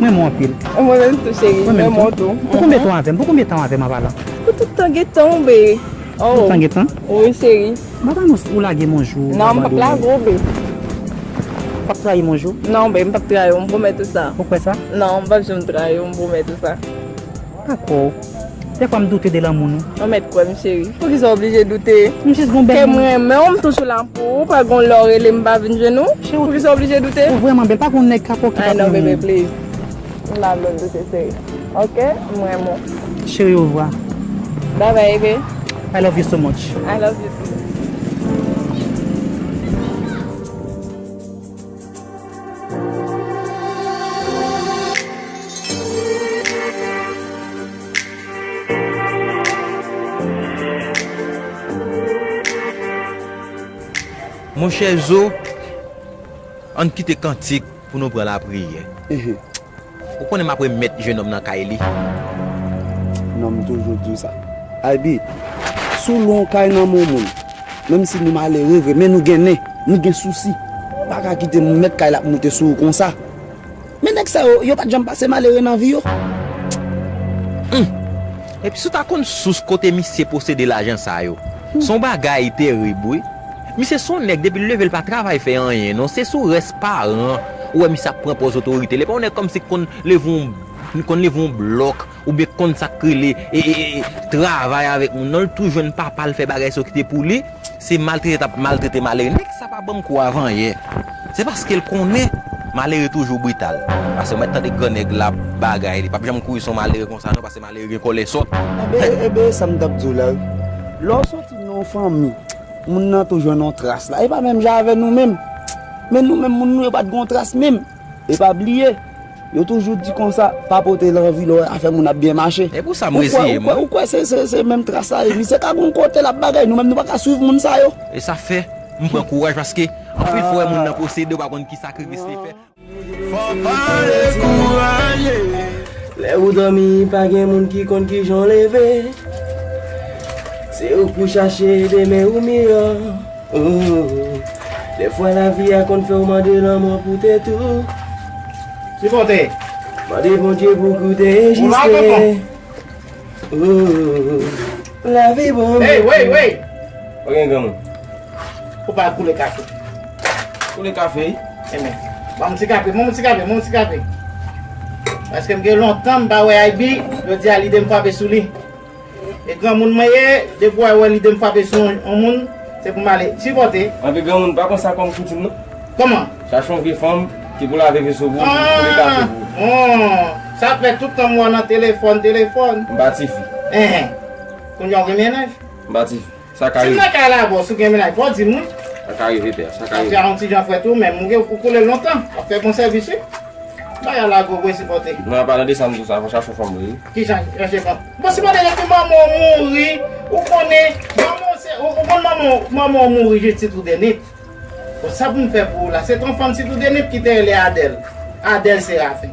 Mwen renmen w anpil. Mwen menm tou, cheri. Mwen menm tou. Pou konbyen tan w avè m? Pou konbyen tan w avè m apa la? Pou tout tan gen tan, bebe. Oh. Tout tan gen tan? Wi, cheri. M ap anons ou lage m yon jou. Non, m p ap lage w, bebe. W p ap trayi m yon jou? Non, bebe, m p ap trayi w, m pwomèt ou sa. Ou kwè sa? Non, m p ap janm trayi w, m pwomèt ou sa. Dakò. Dèfwa m doute de lanmou nou. Ou mèt kwè m, cheri. Poukisa w oblije doute? M jis gon bèl moun. Ke m renmen w, m toujou la pou ou, pa gon lè w rele m pa vin jwenn ou. Cheri, poukisa w oblije doute? Ou vrèman bèl, pa gon nèg kapò ki pa renmen w. Ay non, bebe, please. M pa vle w doute, cheri. Ok? M renmen w. Cheri, ovwa. Bye bye, bebe. I love you so much. I love you too. Monchè Zo, ann kite kantik pou nou pran lapriyè. Ou konnen m ap remèt jennonm nan kay li. Non, m toujou di w sa. Aybi, si w lwe yon kay nan men yon moun, menm si nou malere vre, men nou gen nen, nou gen sousi, ou pa ka kite mèt kay la ap moute sou ou konsa. Men nèg sa yo, yo pa t janm pase malere nan vi yo. Humm. Epi si w ta konn sous kote misye posede lajan sa yo. Se yon bagay terib, wi. Misye se yon nèg, depi l leve, l pa travay fè anyen, non. Se sou rès paran ou wè misye ap pran pòz otorite. Li pa yon nèg kòmsi k konn leve yon, konn leve yon blòk, oubyen k konn sa k rele, e, e, e, travay avèk moun, non. L tou jwenn papa l fè bagay sa yo kite pou li. Se maltrete t ap maltrete malere. Nèg sa pa ban m kou avan yè. Se paske l konnen malere toujou brital. Paske w mèt tande grannèg la ap bagay, li p ap janm kouri sou malere konsa non, paske malere gen kòlè sòt. Enben, enben, sa m t ap di w la, wi. Lè w soti nan yon fanmi, moun nan tou jwenn yon tras la. E pa menm jan avè nou menm. Men nou menm, moun nou yo pa t gen yon tras menm. E pa bliye, yo toujou di konsa, pa pote lanvi lè w wè afè moun ap byen mache. E pou sa m reziye m, wi. Ou kwè, ou kwè, ou kwè se, se, se menm tras sa ye? Misye ka gon kote l ap bagay, nou menm nou pa ka swiv moun sa yo. E sa fè, m pran kouraj paske anpil fwa w wè moun nan posede, ou pa konn ki sakrifis li fè. Fò pa dekouraje. Lè ou dòmi, pa gen moun ki konn kijan w leve. Se ou k pou chache demen ou miyò. Oh, dèfwa lavi a konn fè w mande lanmò pou tèt ou. Sipòte. Mande Bondye pou koute e jiste. Oh, lavi bon. Hey, wey, wey. Pa gen granmoun. Ou pa koule kafe. Koule kafe, wi. Enben, ban m ti kafe, ban m ti kafe, ban m ti kafe. Paske m gen lontan m pa wè Aybi, jodi a lide m frape sou li. E granmoun mwen ye, depi w wè lide m frape sou yon, yon moun, se pou m ale sipòte. Anpi granmoun, pa pran sa kòm koutim, non. Kòman? Chache yon vye fanm ki pou lave veso pou ou, pou li kafe pou ou. Ah, bon. Sa fè tout tan m wè w nan telefòn, telefòn. M pa tifi. Enhen. Kounye a w gen mennaj? M pa tifi. Sa ka rive. Si m nan kay la avè w, si w gen mennaj, fò w di m, wi. Sa ka rive, pè, sa ka rive. Paske a yon ti jan frèt ou menm, ou gen, ou koule l lontan. W ap fè bon sèvis, wi. Bagay la gwo, gwo sipòte. Non, an palan de sa, m di w sa, fò chache yon fanm vre, wi. Kijan chache fanm? Bon, sipòte depi manman w mouri, ou konnen, manman w se, ou, ou konn manman w, manman w mouri jis ti tou de nit. Bon, sa pou m fè pou ou la? Se t yon fanm sitou de nip ki te rele Adèl. Adèl Serafen.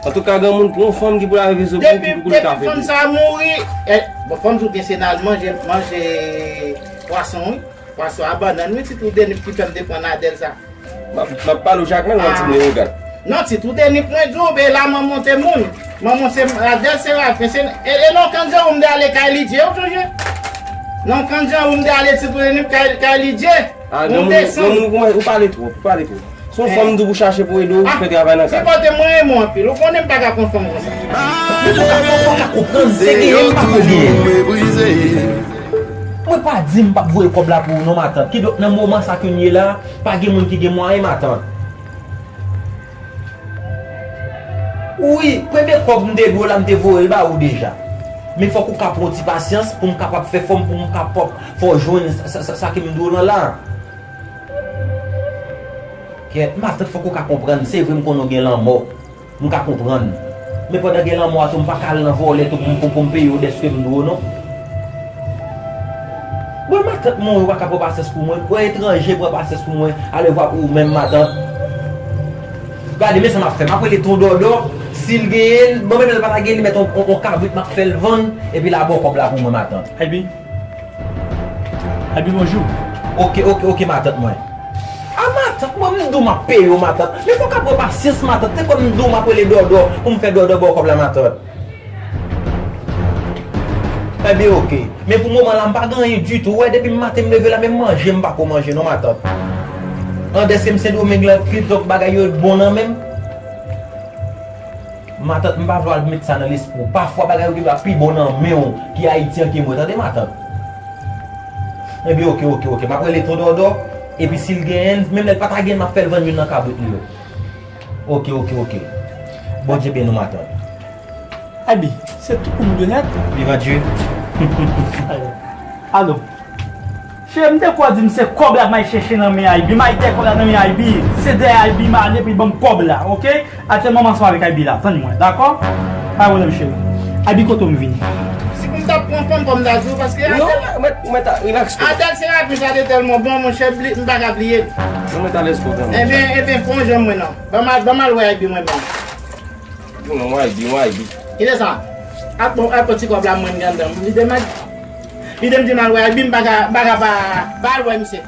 Antouka, granmoun, pran yon fanm ki pou lave veso pou ou, ki pou koule kafe pou ou. Depi, depi fanm sa a mouri, eh, bon, fanm tou gen se nan al manje, manje pwason, wi. Pwason a bannann, wi, sitou de nip ki fè m te pran Adèl sa. M ap, m ap pale w chak lè, ou ap di m rewogan. Non, sitou de nip mwen di w, be la manman w te moun. Manman w se Adèl Serafen, se, e, e nan Kanzan ou m te ale kay Lidye, ou sonje? Nan Kanzan ou m te ale sitou de nip kay, kay Lidye. Ah, granmoun, granmoun, ou kòmanse, ou pale twòp, ou pale twòp. Se yon fanm m di w pou chache pou ede w fè travay nan kay. Sipòte mwen renmen w anpil. Ou konnen m pa ka pran fanm konsa. Antouka, fò, fò w ka konprann, se genyen m pa ko genyen. Mwen pa di m p ap voye kòb la pou ou non, matant. Kidonk, nan moman sa ke m ye la, pa gen moun ki gen mwayen, matant. Wi, premye kòb m te dwe w la, m te voye l ba ou deja. Men fòk ou ka pran yon ti pasyans pou m kapab fè fòm, pou m kapab fè w jwenn sa, sa, sa, sa ke m dwe w lan la. Kèt, matant, fòk ou ka konprann, se vre m konnen w gen lanmò. M ka konprann. Men pandan gen lanmò a tou, m pa ka al nan vòlè tou pou m, pou, pou m peye w dèske m dwe w non. Bon, matant mwen, ou pa ka pran pasyans pou mwen. Pran etranje, pran pasyans pou mwen. Alevwa pou ou menm, matant. Gade, men sa m ap fè. M ap rele Ton Dòdò. Si l genyen l, bon, menm lè l pa ta genyen, li mèt on, on, on kabrit, m ap fè l vann. Epi l a ba w kòb la pou mwen, matant. Epi, Abi, bonjou. Oke, oke, oke, matant mwen. A, matant mwen, m di w m ap peye w, matant. Men fòk ap pran pasyans, matant. Se kòm m di w m ap rele Dòdò pou m fè Dòdò ba w kòb la, matant. Enben, oke. Men pou moman la, m pa gen anyen ditou. Ou wè, depi maten m leve la, menm manje m pako manje non, matant. Andèske m Sendomeng lan, kilti bagay yo bon nan men m. Matant, m pa vle w al met sa nan lespri w. Pafwa bagay yo genlè pi bon nan men w ki Ayiti an ke mwen, tande, matant. Ebyen, oke, oke, oke. M ap rele Ton Dòdò, epi si l genyen l, menm lè l pa ta genyen l, m ap fè l vann youn nan kabrit li yo. Oke, oke, oke. Bondye beni w, matant. Abi, se tout pou m de nèt. Viva Dieu. Alo. Cheri, m te kwè w di m se kòb la m al chèche nan men Aybi. M al dèyè kòb la nan men Aybi. Se dèyè Aybi m ale pou l ban m kòb la, oke? Aktyèlman, m ansanm avèk Aybi la. Tann mwen, dakò? Pa gen pwoblèm, cheri. Aybi, kote w m vini? Si m t ap pran fanm, fanm ta di w, paske... Non, Adèl, mèt, mèt, relax, relax. Adèl se rapè sa te tèlman bon, monchè, bli-, m pa ka bliye l. Non, mèt alèz pou tande. Ebyen, ebyen, fè yon jan mwen non. Ban m al, ban m al wè Aybi mwen menm. Di mwen, mwen Aybi, mwen Aybi. Kite sa. Ap bon, ap bon ti kòb la mwen gen anndan. Li te mal. Li te m di m al wè Aybi, m pa ka, m pa ka pa, pa al wè misye.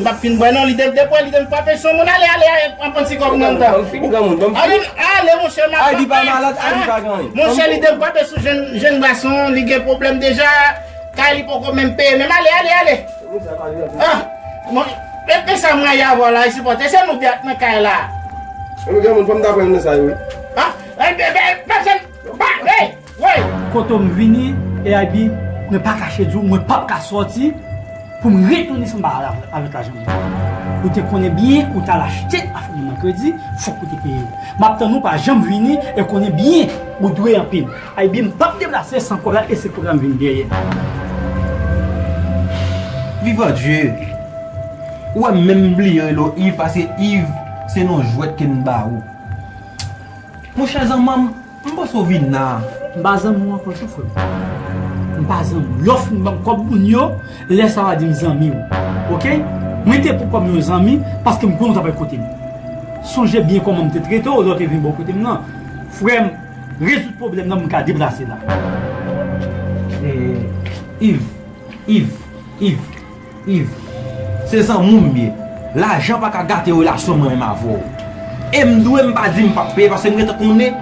M p ap fin bwè non, li te, depi li te m frape sou moun, ale, ale, ale, pran, pran ti kòb nan anndan. Ban m fini, granmoun, ban m fini. Ale, ale, monchè, m ap... Aybi pa malad, Aybi pa gen anyen. Monchè, li te m frape sou jèn, jèn gason, li gen pwoblèm deja, kay li poko menm peye, menm ale, ale, ale. Ah, bon, e, e sa mwen ye avè w la, e sipòte, se nou de ak nan kay la. Mwen gen moun, fò m ta pran nan sa yo, wi. Ah, e, e, e, pèsòn, pa, e, wi. Kote w m vini, e Aybi, mwen pa kache di w, mwen p ap ka sòti pou m retounen san m pa al avèk lajan mwen. Ou te konnen byen, ou t al achte afè mwen nan kredi, fòk ou te peye m. M ap tann ou pa janm vini, e konnen byen, ou dwe anpil. Aybi, m p ap deplase san kòb la, e se kòb la m vin dèyè. Viva Dieu! Ou wè m menm bliye rele w Yves, paske Yves, se non jwèt ke m ba ou. Monchè zanmanm, m panse w vin la. M pa zanmi w ankò tou, frè m. M pa zanmi w. Lè w fin ban m kòb moun yo, lè sa w a di m zanmi w. Oke? Mwen te pran kòb yon zanmi, paske m konnen w t ap al kote m. Sonje byen kòman m te trete w lè w te vin bò kote m nan. Frè m, rezoud pwoblèm nan, m ka deplase la. E, Yves, Yves, Yves, Yves, se zanmi w m ye. Lajan pa ka gate relasyon mwen menm avè w. E m dwe, m pa di m p ap peye, paske m gentan konnen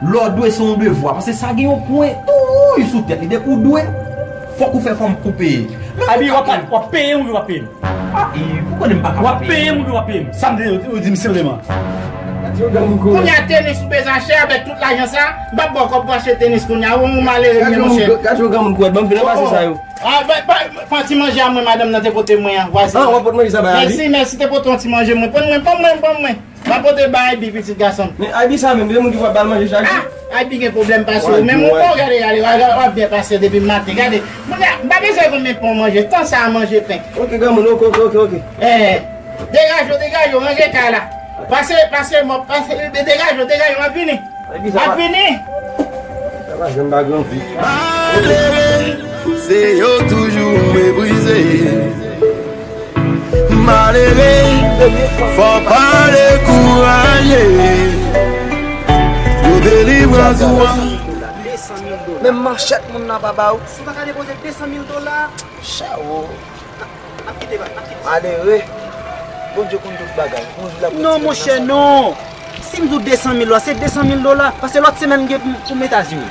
lè w dwe se yon devwa. Paske sa gen yon pwen touy sou tèt li. Depi w dwe, fòk ou fè fanm pou peye. Abi, w ap, w ap peye m oubyen w p ap peye m? Ah, Yves, ou konnen m pa ka pa peye. W ap peye m oubyen w p ap peye m? Sa m te, ou di m senpleman. Kounye a tenis ou bezwen achte avèk tout lajan sa, m p ap ba w kòb pou achte tenis kounye a, ou malere vre monchè. Gad yon granmoun kwèt, ban m vin nan pase sa yo. Ah, ba, ba, pran ti manje a mwen madanm nan te pote mwen an, vwazen. Ah, w ap pot manje sa bay Abi? Mèsi, mèsi, te pote yon ti manje mwen. Pran mwen, pran mwen, pran mwen. M ap pote bay Abi, pitit gason m. Men Abi sa menm, se moun ki fè bal manje chak jou. Ah, Abi gen pwoblèm pase w. Men mwen bon, gade, gade, w ap byen pase depi maten. Gade, kounye a, m pa bezwen konbyen pen w manje. Tan sa a manje pen. Ok, granmoun, ok, ok, ok, ok. Eh, degaje w, degaje w, ranje kay la. Pase, pase, m ap pase, degaje w, degaje w, m ap vini. Epi sa va. Ap vini. Sa va janm pa gran kou. Malere, se yo toujou meprize. Malere, fò pa dekouraje. Pou delivrans ou an. Menm manchèt moun nan pa ba ou. Si w pa ka depoze de san mil dola. Chawo. N ap kite, n ap kite. Malere. Bondye konn tout bagay. Yon jou l ap retire nou nan sa. Non, monchè, non. Si m di w de san mil dola, se de san mil dola. Paske lòt semèn m gen pou, pou m Etazini.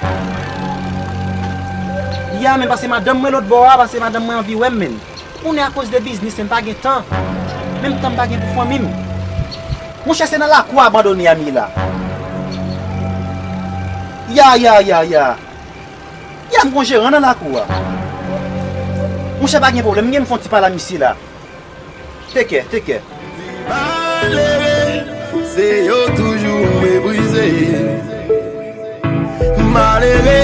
Ya, men paske madanm mwen lòt bò a, paske madanm mwen anvi wè m, men. Kounye a akoz de biznis, men m pa gen tan. Menm tan m pa gen pou fanmi m. Monchè, se nan lakou abandone a m ye la. Ya, ya, ya, ya. Ya, m gon jeran nan lakou a. Monchè, pa gen pwoblèm, m gen m fè yon ti pale a misye la. Take care, take care. Malere, se yo toujou meprize. Malere,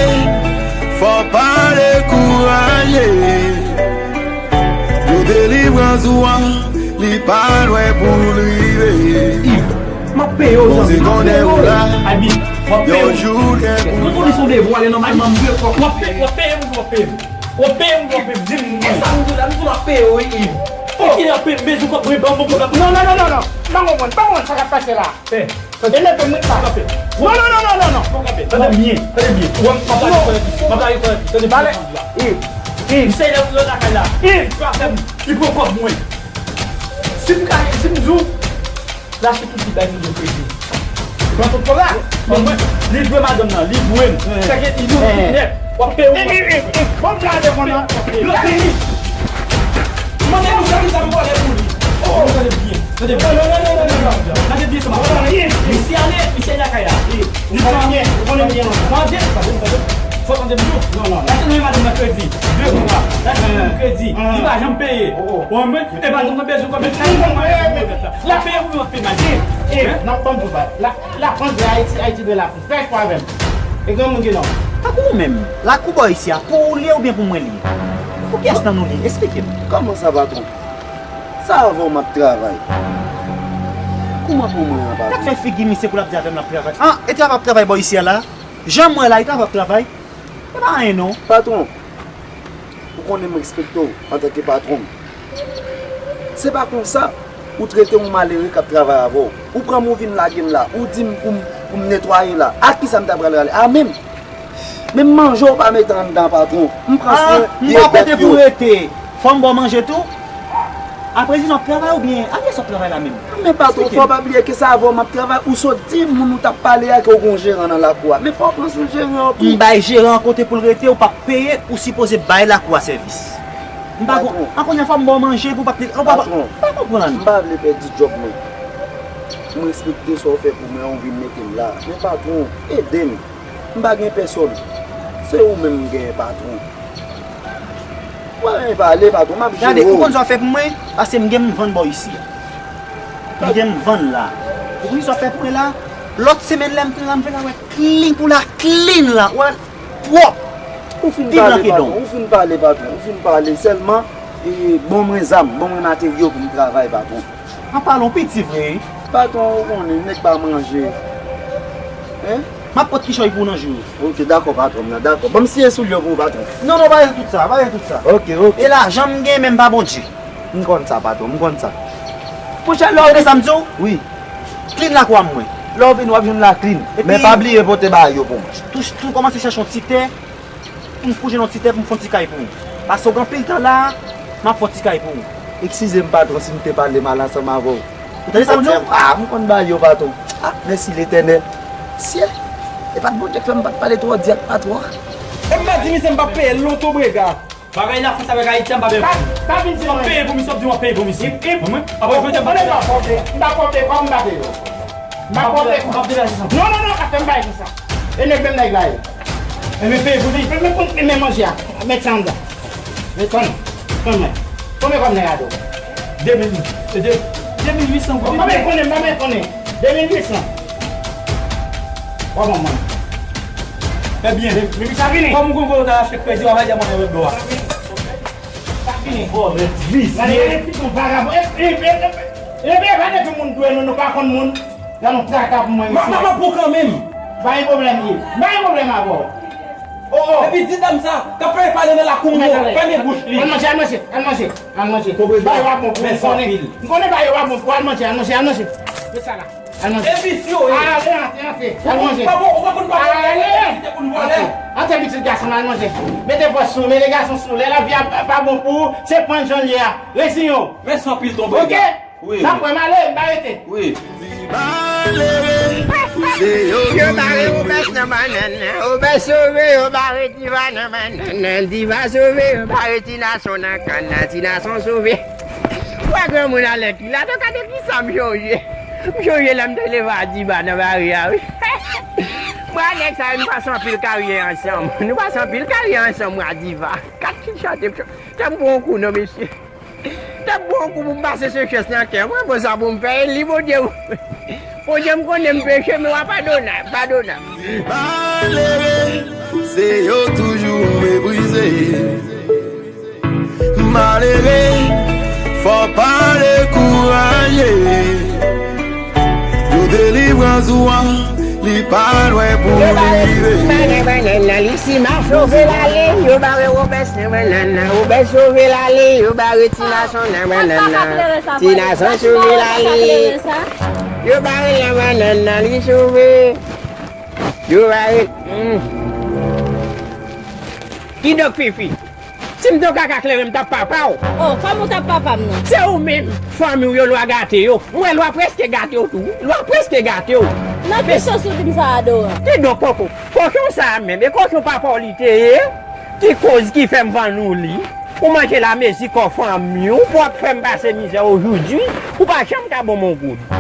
fò pa dekouraje. Jou delivrans ou an, li pa lwen pou l rive. Peye w, zanmi. Abi, w ap peye w. Mwen konnen se yon devwa, lè nòmalman m dwe kòb. W ap peye, w ap peye m, w ap peye m. W ap peye m, w ap peye m, di m. E sa nou di la, nou di w ap peye w, wi, Iv. Ou ki ap peye m, bezwen kòb, mwen ban m, mwen ban m. Non, non, non, non, non. Pa konprann, pa konprann sa k ap pase la. E mete mwen pa. Non, non, non, non, non, non. Tande byen, tande byen. Ou wè m ap lage kòlèt, m ap lage kòlèt, tande byen. Iv, Iv. M se lè ou lakay la. Iv. Frè m, li pran kòb mwen. Si m ka, si m di w, Lache tout ti bagay nou dwe kredi. Pran tout kòb la. Bon, mwen, li dwe madanm nan, li dwe m. Chak ete, li dwe m tout nèt. W ap peye w. Bon, m la devan nan. Yo, peye. Mande nou sa ki sa m vòlè pou li. Oh, tande byen. Tande byen. Non, non, non, non, non, non. Tande byen sa m ap di. Misye ale, misye lakay la. Li pran, ou konnen byen. Tande, tande, tande. Fò tande byen. Non, non, non. Lache nou madanm nan kredi. De mwa. Lache nou kredi. Li pa janm peye. Ou konprann? E pa janm bezwen kòb. L ap peye pou yo ap peye mal. E, n ap ban m pou bay. La, la, Frans de Ayiti, Ayiti de la Frans. Fè espwa avè m. E granmoun ki non. Tankou ou menm, lakou bò isi a, pou ou li ye oubyen pou mwen li ye? Pou kiyès nan nou li ye? Esplike m. Kòman sa, patwon? Sa avè w m ap travay. Kouman pou mwen an, patwon? Gad fè figi misye pou l ap di avè m l ap travay. An, e travay ap travay bò isi a la? Jan m wè la, e travay ap travay. E pa anyen non. Patwon, ou konnen m respekte w antanke patwon m. Se pa konsa ou trete yon malere k ap travay avè w. Ou pran m, ou vin lage m la, ou di m pou m, pou m netwaye la. A kisa m ta pral rale? A men m. Menm manje w pa mete anndan, patwon. M pran swen vye bèt yo. Ah, m pa kote pou rete. Fò m ba w manje tou? Apre di n ap travay oubyen a kiyès w ap travay la menm? Men patwon, fò w pa bliye ke se avè w m ap travay. Ou sot di moun ou t ap pale a ke w gen yon jeran nan lakou a. Men fò w pran swen jeran an tou. M bay jeran an kote pou l rete, ou p ap peye, ou sipoze bay lakou a sèvis. M pa kon, an kounye a fò m ba w manje pou w p ap, ou pa, pa konprann. M pa vle pèdi djòb mwen. M respekte sa w fè pou mwen, ou vin mete m la. Men patwon, ede m. M pa gen pèsòn. Se ou menm m genyen, patwon. Ou pa renmen pale, patwon, m ap jere w. Gade, ou konn sa w fè pou mwen? Pase m gen m vann bò isi a. M gen m vann la. Ou konn sa w fè pou mwen la? Lòt semèn lè m tounen la, m vin la wè clean pou la clean la. Ou wè l pwòp. Ou fin pale, patwon. Ou fin pale, patwon. Ou fin pale. Sèlman, e, ban mwen zam, ban mwen materyo pou m travay, patwon. An palan, w piti vre wi. Patwon, ou konnen, nèg pa manje. Hein? M ap pot kichòy pou w nan jou yo. Ok, dakò, patwon m nan, dakò. Ban m siye soulye w pou ou, patwon. Non, non, pa gen tout sa, pa gen tout sa. Ok, ok. E lajan m gen, men m pa Bondye. M konn sa, patwon, m konn sa. Monchè, lè w vin, sa m di w? Wi. Clean lakou a mwen. Lè w vin, w ap jwenn la clean. Men pa bliye pote bagay yo pou mwen. Tou, tou kòmanse chèche yon ti tè. Pou m kouche nan ti tè pou m fè yon ti kay pou ou. Paske w gen anpil tan la, m ap fè yon ti kay pou ou. Eskize m, patwon, si m te pale mal ansanm avè w. Ou tande sa m di w? Ah, m konn bagay yo, patwon. Ah, mèsi Letènèl. Sye, e pa t Bondye k fè m pa t pale twò di ak patwon an. E m pa di misye m p ap peye l non, Tobrega. Bagay Lafrans avèk Ayiti an pa menm. Pa, pa vin di m anyen. W ap peye pou misye, w ap di w ap peye pou misye. Mwen, apre jodi a, m pa peye. M pa pòte kòb, m pa peye. M pa pòte kòb. M ap degaje sa. Non, non, non, pa fè m bagay konsa. E nèg menm nèg la ye. Enben peye pou li. Men, men, men manje a. Met sa anndan. Met sa anndan. Konbyen? Konbyen kòb nèg la di w? De mil. E de, de mil uit san goud. Konbyen konnen, konbyen konnen? De mil uit san. Kòman mwen? Ebyen, men sa vini. Kòm ou konn kote w ta achte kredi, w ap al di a mwen nan lòt bò a. Sa vini. Vòlè, visye. Gade, gade, pitit vagabon. E, e, e, e, e, e, pa de tout moun dwe nou, nou pa konn moun. Gade yon traka pou mwen, mesye. M ap pran kanmenm. Pa gen pwoblèm, Iv. Pa gen pwoblèm avè w. Oh, oh. Epi di dam sa, k ap pale nan lakou m yo, fèmen bouch li. Al manje, al manje, al manje, al manje. Ba yo pa bon pou m konnen. M konnen ba yo pa bon pou al manje, al manje, al manje. Met sa la. Al manje. E visye w ye. Ale, antre, antre. Al manje. Ou pa bon, ou pa konn pa bon. Ale. Pou n vòlè. Antre, antre, pitit gason, al manje. Mete pòch sou, mete gason sou. Lè lavi a pa, pa bon pou ou, se pran jan l ye a. Reziyen w. Mèsi anpil, tonton. Ok? Wi. N ap wè, m ale, m pa rete. Wi. Malere, se yo toujou. Yo bare obès nan bannann nan. Obès sove, yo bare diva nan bannann nan. Diva sove, yo bare ti nason nan kann nan. Ti nason sove. Wè granmoun alèk li la, gade kisa m chonje. M chonje lè m te leve a Diva nan bari a, wi. Mwen ak nèg sa yo, nou pase anpil karyè ansanm. Nou pase anpil karyè ansanm, mwen ak Diva. Gad ki chante m chante. Tè m pran yon kou non, mesye. Tè m pran yon kou pou m pase Seychelles nan kè. Mwen bon sa pou m fè, e li Bondye. Bondye, m konnen m peche, men w a padone, padone. Malere, se yo toujou meprize. Malere, fò pa dekouraje. Yo delivre Pran zou an, li pa lwen pou li rive. Yo bare Lixima nan bannann nan, Lixima sove l ale. Yo bare Wobès nan bannann nan, Wobès sove l ale. Yo bare Ti Nason nan bannann nan, Ti Nason sove l ale. Yo bare l nan bannann nan, li sove. Yo bare. Hmm. Kidonk, Fifi, si m te yon kaka kleren, m t ap papa w. Oh, kòman w t ap papa m nan? Se ou menm, fanmi w yo, lwa gate yo. M wè lwa prèske gate w tou. Lwa prèske gate w. Nan ki sans ou di m sa, Adoran? Kidonk, koko, kochon sa a menm, e kochon papa w li te ye, ki koz ki fè m vann ou li. Ou manje l amezi kò fanmi w, pou w ap fè m pase mizè ojoudwi, ou pa janm ka ban m yon goud.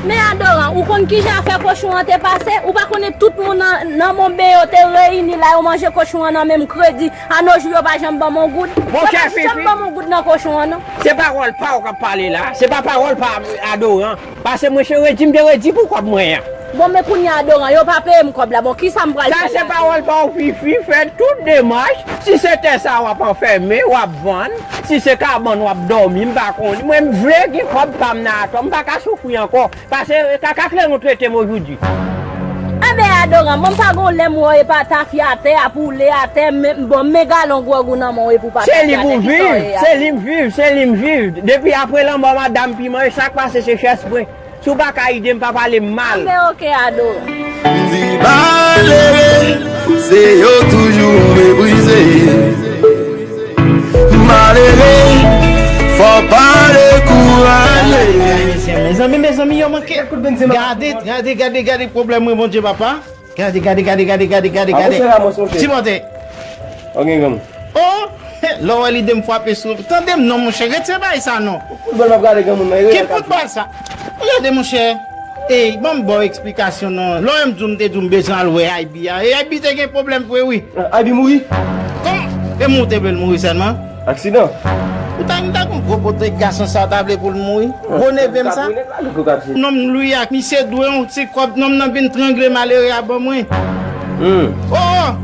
Men Adoran, ou konn kijan afè kochon an te pase? Ou pa konnen tout moun nan, nan Monben yo te reyini la, yo manje kochon an nan menm kredi. A no jou, yo pa janm ban m yon goud. Yo pa janm ban m yon goud nan kochon an, non. Se pawòl pa w k ap pale la. Se pa pawòl pa Adoran. Pase mwen se redi m te redi pou kòb mwen an. Bon, men kounye a, Adoran, yo pa peye m kòb la. Bon, kisa m pral fè la? Sa se pawòl pa w, Fifi. Fè tout demach. Si se tè sa w ap anfèmen, w ap vann. Si se kabann w ap dòmi, m pa konnen. Mwen, m vle gen kòb pa m nan atò. M pa ka soufri ankò. Pase kaka kleren trete m ojoudwi. Enben, Adoran, mwen m pa gon lè m wè w epa tafya atè a pou w le atè, men, bon, men galon gwòg ou nan men w epi w pa tafya atè. Se li m viv, se li m viv, se li m viv. Depi apre lanmò madanm piman, e sa k pase se chèz mwen. Si w pa ka ede m, pa pale m mal. Enben, oke, Adoran. M di malere, se yo toujou meprize. Malere, fò pa dekouraje. Mezanmi, mezanmi, yo manke. Gade, gade, gade, gade pwoblèm mwen, Bondye papa. Gade, gade, gade, gade, gade, gade, gade. Sipòte. Ok, granmoun. Oh, lè w wè lide m frape sou. Tande m non, monchè, retire bagay sa non. Foutbòl m ap gade granmoun nan. Ki foutbòl sa? Gade, monchè. Ey, ban m ba w eksplikasyon non. Lè w wè m di w m te di w m bezwen al wè Aybi a. E Aybi te gen pwoblèm vre wi. Aybi mouri? Kòman? E mwen w te vle l mouri sèlman? Aksidan. Ou ta, m ta gon gwo pote gason sa w ta vle pou l mouri? Gwo neve m sa? Nonm Lwi a, misye dwe yon ti kòb, nonm nan vin trangle malere a ban mwen. Oh!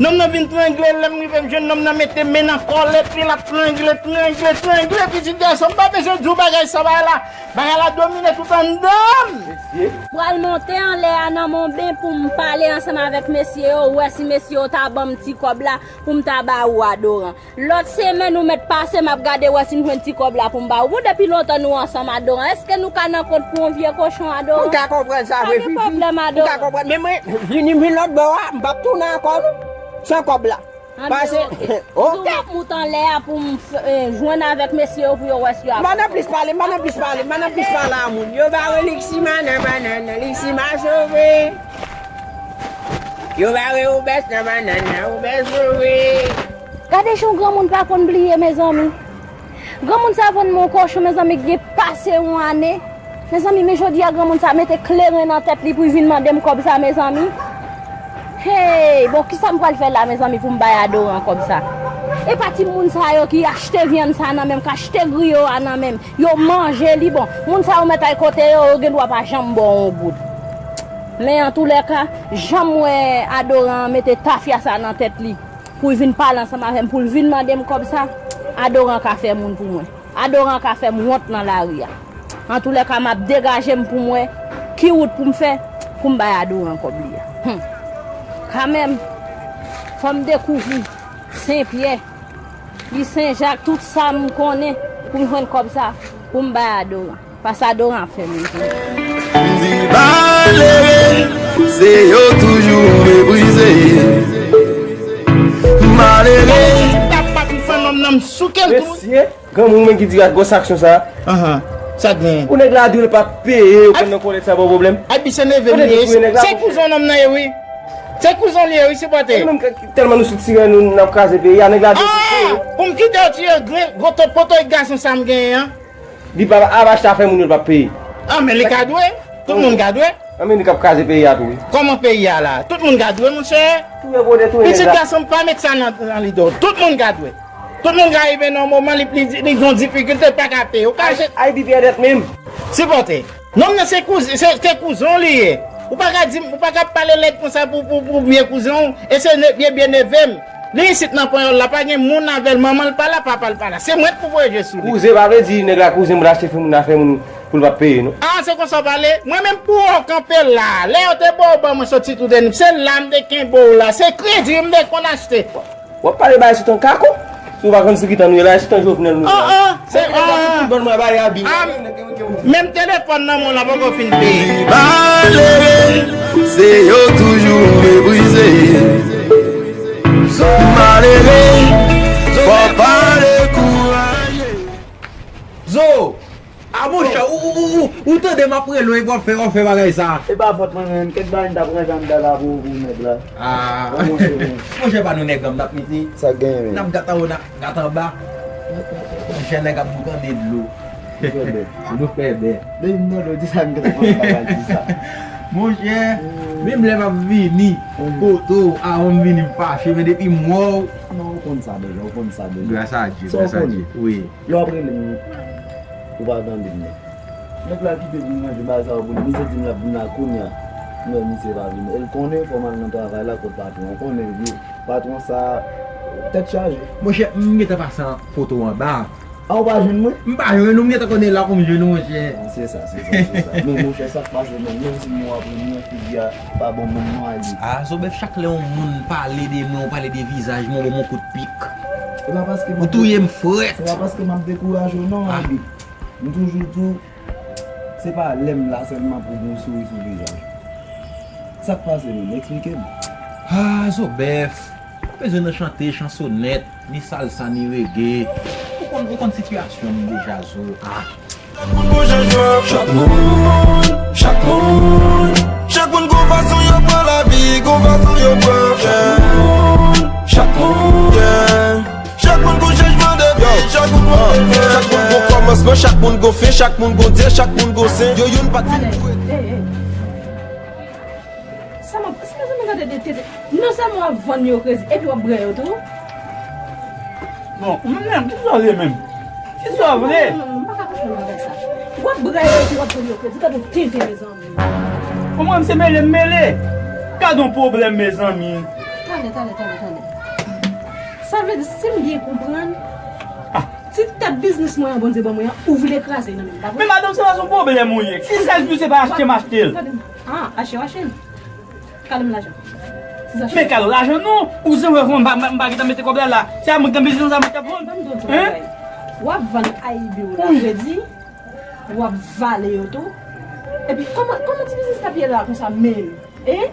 Nonm nan vin trangle, lè m rive m jwenn nonm nan mete men nan kòlèt li, l ap trangle, trangle, trangle, pitit gason, m pa bezwen di w bagay sa, bagay la, bagay la domine tout anndan m. Pral monte anlè a nan Monben pou m pale ansanm avèk mesye yo, wè si mesye yo ta ban m ti kòb la pou m ta ba ou, Adoran. Lòt semèn ou mèt pase, m ap gade wè si m jwenn ti kòb la pou m ba ou. Bon, depi lontan nou ansanm, Adoran. Èske nou ka nan kont pou yon vye kochon, Adoran? M ka konprann sa vre, Fifi. Pa gen pwoblèm, Adoran. M ka konprann. Men mwen, vini m vin lòt bò a, m p ap tounen ankò, non. San kòb la. Pase, ok. M ap moute anlè a pou m f-, eh, jwenn avèk mesye yo pou yo wè si yo ap. M pa nan plis pale, m pa nan plis pale, m pa nan plis pale a moun. Yo bare Lixima nan bannann nan, Lixima sove. Yo bare Wobès nan bannann nan, Wobès sove. Gade jan yon granmoun pa konn bliye, mezanmi. Granmoun sa vann mwen yon kochon, mezanmi, ki gen pase yon ane. Mezanmi, men jodi a granmoun sa mete kleren nan tèt li pou l vin mande m kòb sa, mezanmi. Hey, bon, kisa m pral fè la, mezanmi, pou m bay Adoran kòb sa? E pa timoun sa yo ki achte vyann sa nan men m, k achte griyo a nan men m, yo manje li, bon. Moun sa yo mèt al kote yo, yo gen dwa pa janm ba w yon goud. Men antoulèka, jan m wè Adoran an mete tafya sa nan tèt li, pou l vin pale ansanm avè m, pou l vin mande m kòb sa, Adoran ka fè moun pou mwen. Adoran ka fè m wont nan lari a. Antoulèka, m ap degaje m pou m wè ki wout pou m fè pou m bay Adoran kòb li a. Hum. Kanmenm, fò m dekouvri Senpyè, li Senjak, tout sa m konnen pou m jwenn kòb sa, pou m bay Adoran. Pase Adoran ap fè moun pou mwen. M di malere, se yo toujou meprize. Malere. Tap pap m fè nonm nan m souke l tou. Mesye, granmoun mwen ki di gwo sanksyon sa. Ahan. Sa k genyen? Pou nèg la di l p ap peye, yo konn nan kòlèt sa ba w pwoblèm. Abi se neve m li ye. Se kouzon nonm nan ye wi. Se kouzon li ye wi, sipòte. Mwen menm tèlman nou sou tirè nou, n ap kraze peyi a, nèg la di l p ap peye. Pou m kite yo tiye gwo poto gason sa m genyen an. Li pa ap achte afè moun yo, l p ap peye. Ah, men li ka dwe. Tout moun ka dwe. Ah, men li k ap kraze peyi a tou, wi. Kòman peyi a la? Tout moun ka dwe, monchè. Touye gode, touye nèg la. Pitit gason m pa met sa nan, nan lide w. Tout moun ka dwe. Tout moun ka rive nan yon moman, li, li, li gon difikilte, l pa ka peye. Ou ka achte. Ay, ay, Bibi Èdèt menm. Sipòte. Nonm nan se kouz-, se, se kouzon li ye. Ou pa ka di m, ou pa ka pale lèd konsa pou, pou, pou vye kouzon w. E se ne-, vye, vye neve m. Li isit nan panyòl la, pa gen moun avè l, manman l pa la, papa l pa la. Se mwen k pou voye je sou li. Kouzen pa vle di nèg la kouzen pou l achte fi moun, afè moun. pou l pa peye nou. Ah, se konsa w pale? Mwen menm pou w kanpe la. Lè yo te ba w ban mwen soti tou dènye, se la m te kenbe w la. Se kredi m te konn achte. W ap pale bagay sou ton kako? Si w pa konn sou ki tan nou ye la, e sou ton Jovenel nou ye la. Ah, ah, se, ah, ah. Tout bon mwen bay abi. Ah, menm telefòn nan mwen la poko fin peye. Malere, se yo toujou meprize. Malere, fò pa dekouraje. Zo! Ah, monchè, ou, ou, ou, ou, ou tande m ap rele w epi w ap fè, w ap fè bagay sa. E pa fòt mwen menm, kèk bagay m t ap ranje anndan la pou, pou nèg la. Ah. Monchè, pa nou nèg la m t ap mete. Sa k genyen menm? N ap gata wo, n ap gata anba. Monchè, nèg ap boukande dlo. Nou fè bè. Nou fè bè. Depi m nan dlo, di sa m gentan konn pa di sa. Monchè, menm lè m ap vini, kote w, avan m vini m fache, men depi m wè w. Non, ou konn sa deja, ou konn sa deja. Gras a Dye, gras a Dye. Wi. Lè w ap rele m, ou pa tande m non. Nèg la kite vin manje bagay sa yo pou li. Misye di m l ap vin la kounye a. M wè misye pa vini. E l konnen fò m al nan travay la kot patwon an. Ou konnen vye patwon sa, tèt chaje. Monchè, m gentan pase foto w anba. A, ou pa jwenn mwen? M pa jwenn ou, m gentan konnen la pou m jwenn ou, monchè. Bon, se sa, se sa, se sa. Men monchè, sa k pase menm, menm si m wè w ap rele m, figi a pa bon menm non, Abi. Ah, Zobèf, chak lè yon moun pale de mwen, ou pale de vizaj mwen, ou ban m yon kout pik. Se pa paske m ap touye m frèt. Se pa paske m ap dekouraje w non, Abi. M toujou di w, se pa lè m la sèlman pou gen yon souri sou vizaj ou. Sa k pase menm? Eksplike m. Ah, Zobèf, ou bezwen nan chante chansonèt, ni salsa, ni reggae. Ou konn, ou konn sitiyasyon m deja, Zo. Ah. Chak moun gon jan jwèt, chak moun, chak moun, chak moun gon fason yo pran lavi, gon fason yo pran chak moun, chak moun, yeah. Chak moun gon chanjman de vi, chak moun gon chanjman, chak moun gon kòmansman, chak moun gon fen, chak moun gon dye, chak moun gon sen. Yo youn pa t vin pou ede. Sa m ap, sa m ap gade de tete. Non sèlman w ap vann yo kredi, epi w ap bwè yo tou. Bon, ou menm, kisa w vle menm? Kisa w vle? Non, non, non, m pa ka konprann bagay sa. W ap bwè yo epi w ap vann yo kredi, gade yon tenten, mezanmi. Bon, mwen, se mele m mele. Gade yon pwoblèm, mezanmi. Tande, tande, tande, tande. Sa vle di, si m byen konprann, ti tèt biznis mwen an Bondye ban mwen an, ou vle kraze nan men m, pa vre? Men madanm, se pa yon pwoblèm ou ye. Si sèl pi se pa achte m achte l. Tande, tande. Ah, achte w achte l. Kado m lajan. Men kado lajan non. Ou se wè m pa, m pa gentan mete kòb la la. Se a mwen ki nan biznis la, mwen ki ap vann. Ban m di w yon ti bagay. W ap vann A I B ou la kredi, w ap vale yo tou. Epi kòman, kòman ti biznis la ap ye la konsa menm? Hein?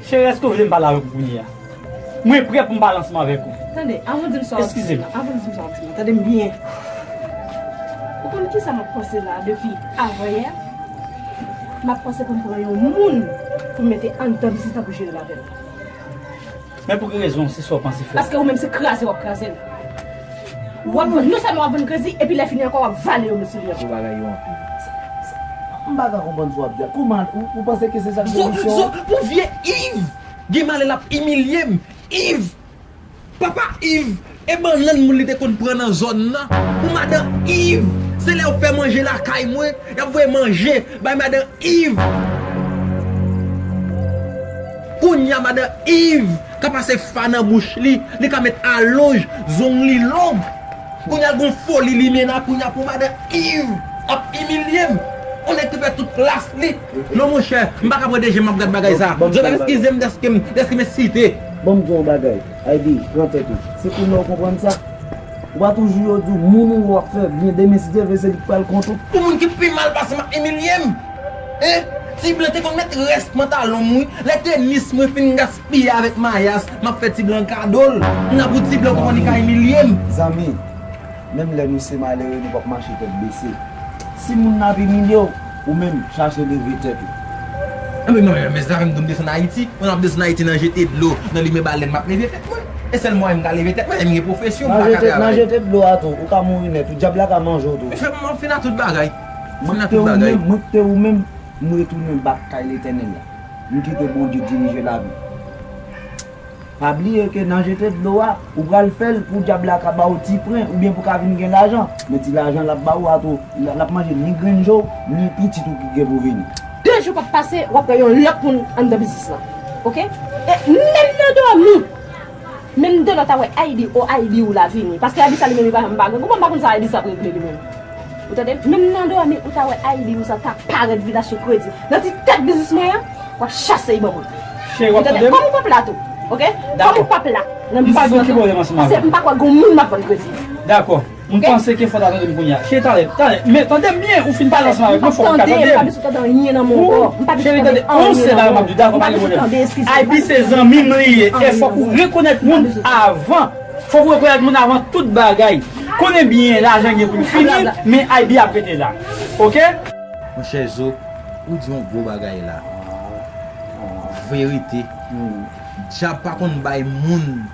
Cheri, èske w vle m pale avèk ou kounye a? Mwen prè pou m pale ansanm avèk ou. Tande, avan w di m sa w ap di m nan, avan w di m sa w ap di m nan, tande m byen. Ou konn kisa m ap panse la depi avanyè? M ap panse pou m pran yon moun pou m mete anndan biznis la pou jere l avè m. Men pou ki rezon, se sa w panse fè? Paske ou menm se kraze w ap kraze l. W ap vann, non sèlman w ap vann kredi, epi lè fini ankò w ap vale yo, mesye. Gwo bagay yo anpil. M pa ka konprann sa w ap di a. Kòman ou, ou panse ke se sa k solisyon an? Pou vye Yves, gen malè l ap imilye m. Yves! Papa Yves, e bannann moun li te konn pran nan zòn nan. Pou madan Yves, se lè yo fè manje lakay mwen, y ap voye manje bay madan Yves. Kounye a, madan Yves ka pase fa nan bouch li, li ka met alonj, zong li long. Kounye a, l gon foli limena, kounye a, pou madan Yves ap imilye m. On nèg ki fè tout klas li. Non, monchè, m pa ka pran de je m ap gad bagay sa. Zòt ap eskize m dèske m, dèske m esite. Ban m di w yon bagay, Aydi, pran tèt ou. Se kounye a w konprann sa. Ou pa toujou yo di w, moun ou wè w ap fè byen, demen si Dye vle, se li k pral kont ou. Pou moun ki pi mal pase m ap imilye m. Hein? Ti blan te konn met rès pantalon m, wi. Lè tenis mwen fin gaspiye avèk mayas, m ap fè ti blan kado l. Kounya pou ti blan konprann li ka imilye m. Zanmi, menm lè nou se malere, nou p ap mache tèt bese. Si moun nan ap imilye w, ou menm, chache leve tèt ou. Anben non, men, mezanmi, m desann Ayiti. Mwen ap desann Ayiti nan jete dlo, nan limen balèn, m ap leve tèt mwen. E sèl mwayen m ka leve tèt mwen, e m gen pwofesyon, m pa ka travay. Nan jete dlo a tou, ou ka mouri nèt, ou dyab la ka manje w tou. Mesye, m fin a tout bagay. M fin a tout bagay. Mwen kite ou menm, mwen kite ou menm, m retounen bak kay Letènèl la. M kite Bondye dirije lavi m. Pa bliye ke nan jete dlo a, ou pral fè l pou dyab la ka ba w ti pren oubyen pou ka vin gen lajan. Men ti lajan l ap ba ou a tou, l ap manje ni grenn je w, ni pitit ou ki gen pou vini. De jou p ap pase, w ap wè yon lòt moun anndan biznis lan. Oke? E menm nan dòmi, menm de lòt a wè Aydi, o Aydi ou la vini. Paske Aydi sa li menm li pa janm pa gen. Kòman m pa konn sa Aydi sa ap regle li menm? Ou tande? Menm nan dòmi, ou ta wè Aibi, ou sa ta parèt vizaj sou kredi. Nan ti tèt biznis mwen an, w ap chase l ban mwen. Cheri, w ap tande m? Kòm ou p ap la tou, oke? Dakò. Kòm ou p ap la nan biznis mwen an, paske m pa kwè gen moun m ap vann kredi. Dakò. M panse ke fò w ta tande m kounye a. Cheri, talè, talè. Men tande m byen, ou fin pale ansanm avèk mwen, fò w ka tande m. M p ap tande, m p ap bezwen tande anyen nan men w ankò. M p ap bezwen tande anyen nan men w. Cheri, tande, yon sèl bagay m ap di w, dakò, pa gen pwoblèm. Aibi se zanmi m li ye. E fòk ou rekonèt moun avan. Fòk ou rekonèt moun avan tout bagay. Konnen byen, lajan gen pou l fini, men Aibi ap rete la. Oke? Monchè Zo, ou di yon gwo bagay la. Verite. Dyab pa konn bay moun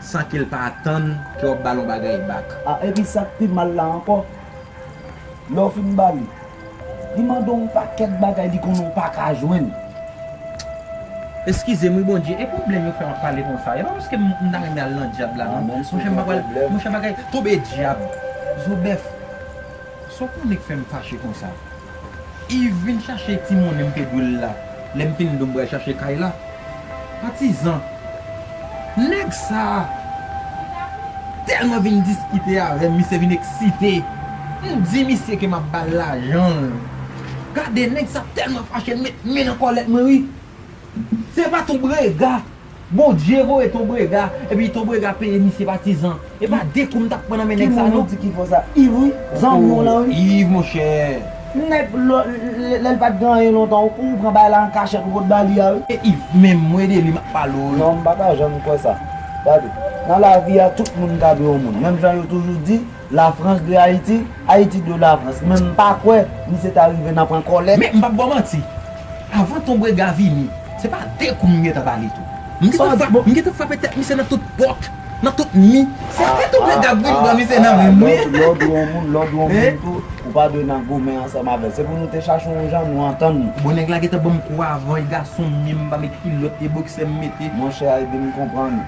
san ke l pa atann ke w ap ba l yon bagay bak. A, epi sa k pi mal la ankò, lè w fin ba li, li mande w yon pakèt bagay li konnen w pa ka jwenn. Eskize m wi, Bondye, e pwoblèm yo fè m ap pale konsa? E pa paske m, m ta renmen al nan dyab la, non. Monchè, m pa pral, monchè, bagay tonbe dyab. Zo bèf. Sa w konnen k fè m fache konsa? Yves vin chache ti monnen m te dwe l la, lè m fin do m pral chache kay la. Patizan, nèg sa a tèlman vin diskite avè m, misye vin eksite. M di misye ke m ap ba l lajan l. Gade, nèg sa tèlman fache, l met men nan kòlèt mwen, wi. Se pa Ton Brega. Bondye voye Ton Brega, epi Ton Brega peye misye, patizan. E pa de kou m t ap pran nan men nèg sa, non. Ki moun ou di ki fè w sa? Yves, wi. Zanmi w lan, wi. Yves, monchè. Nèg, lè, lè, lè l pa t gen anyen lontan, ou, ou pran bagay la an kachèt, ou pot ba li a, wi. E Yves, menm mwen de li, m ap pale w, wi. Non, m pa ta janm kwè sa. Gade, nan lavi a, tout moun ta dwe yon moun. Menm jan yo toujou di, La France de Haïti, Haïti de la France. Men m pa kwè misye ta rive nan pran kòlèt. Men m p ap ba w manti. Avan Ton Brega vini, se pa de kou m gentan ba li tou. M gentan frape, m gentan frape tèt misye nan tout pòt, nan tout mi. Se de Ton Brega k vin pran misye nan men m, wi. Lè w di yon moun, lè w di yon moun tou, ou pa dwe nan goumen ansanm avè l. Se pou nou te chache yon jan nou antann nou. Bon, nèg la gentan ban m kou avan, e gason m ye, m pa met kilòt, e bòksè m mete. Monchè Aibi, m konprann.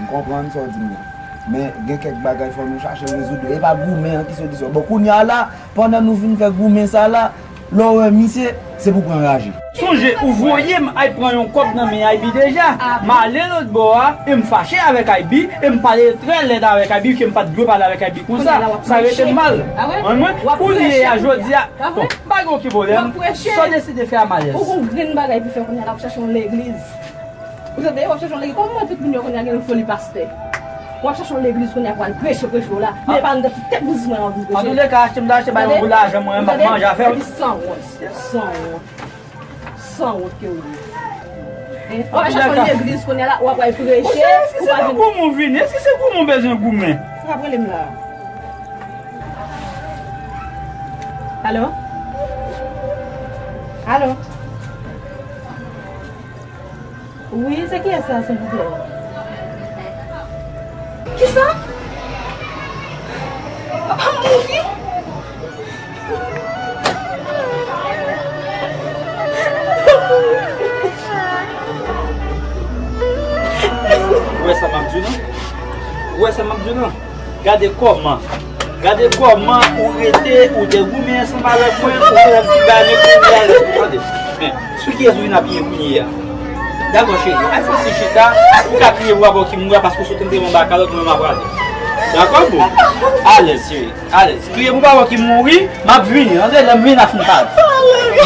M konprann sa w di m nan. Men gen kèk bagay fò nou chache rezoud yo. E pa goumen an ki solisyon. Bon, kounye a la, pandan nou fin fè goumen sa la, lè w wè misye, se pou pran raje. Sonje, ou voye m al pran yon kòb nan men Aibi deja. M ale lòt bò a, e m fache avèk Aibi, e m pale trè lèd avèk Aibi, ke m pa t dwe pale avèk Aibi konsa. Sa rete m mal. Mwen, kounye a, jodi a, bon, m pa gen okenn pwoblèm. Sa w deside fè a m alèz. Ou gon grenn bagay pou fè kounye a la, w ap chache yon legliz. Ou tande, w ap chache yon legliz. Kòman tout moun yo kounye a gen foli pastè? W ap chache yon legliz kounye a pou al preche, preche w la. Men pa anndan ti tèt biznis mwen anvi preche. Antouleka, achte m ta achte bay yon boul lajan mwen, m ap manje afè m. Epi sanwont, sanwont. Sanwont ke w ye. Hein? W ap chache yon legliz kounye a la, w ap al preche. Monchè, èske se pa goumen w vini? Èske se goumen w bezwen goumen? Frap rele m la. Alo? Alo? Wi, se kiyès sa, silvouplè? Kisa? Papa m mouri? Ou wè sa m ap di w lan? Ou wè sa m ap di w lan? Gade kòman, gade kòman ou rete, ou te goumen ansanm avèk mwen, ou te ap di bagay, men kounye a, tande, men, sou kiyès ou vin apiye kounye a? Dakò, cheri, al fè yon ti chita, ou ka kriye pou papa w ki mouri a, paske w sot anterman baka lòt, mwen m ap prale. Dakò, boo? Alèz, cheri, alèz. Kriye pou papa w ki mouri, m ap vini, tande, lè m vin ap fin pale.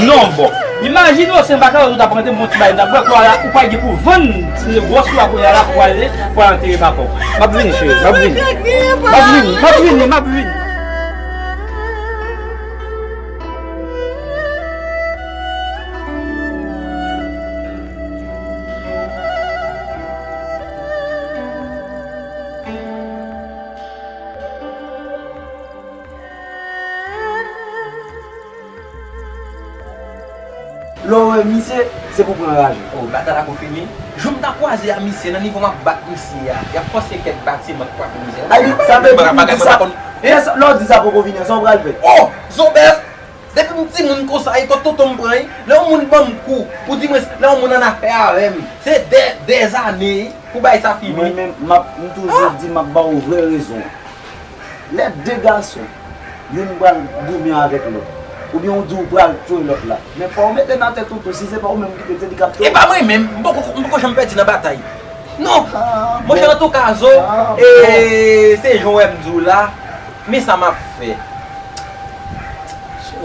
Non, bon. Imajine w se yon baka lòt ou t ap rantre, m yon ti bagay m t ap bwè, kounye a la, ou pral gen pou vann gwòs ou a kounye a la, pou ale, pou al antere papa w. M ap vini, cheri, m ap vini. M ap vini, m ap vini, m ap vini. Lè w wè misye, se pou pran raje. Oh, batay la gon fini. Jou m ta kwaze a misye, nan nivo m ap bat misye a, y ap panse kèk batiman k frape misye. Ay, sa vle di, ou di sa. Lè w di sa poko fini, sa w pral fè? Oh, Zobèf! Depi m timoun konsa, e kot tonton m pran, wi. Lè yon moun ban m kou, pou di mwen, lè yon moun annafè avè m, se dè, dèzane, wi, pou bay sa fini. Mwen menm, m ap, m toujou di, m ap ba w vrè rezon an. Lè de gason, youn pral goumen avèk lòt, oubyen w di w pral tchoy lòt la, men fò w mete nan tèt ou tou, si se pa ou menm ki pèdi, li k ap touye w. E pa mwen menm, m poko, m poko janm pèdi nan batay. Non! Monchè, antouka, Zo, e, se jan w wè m di w la, men sa m ap fè.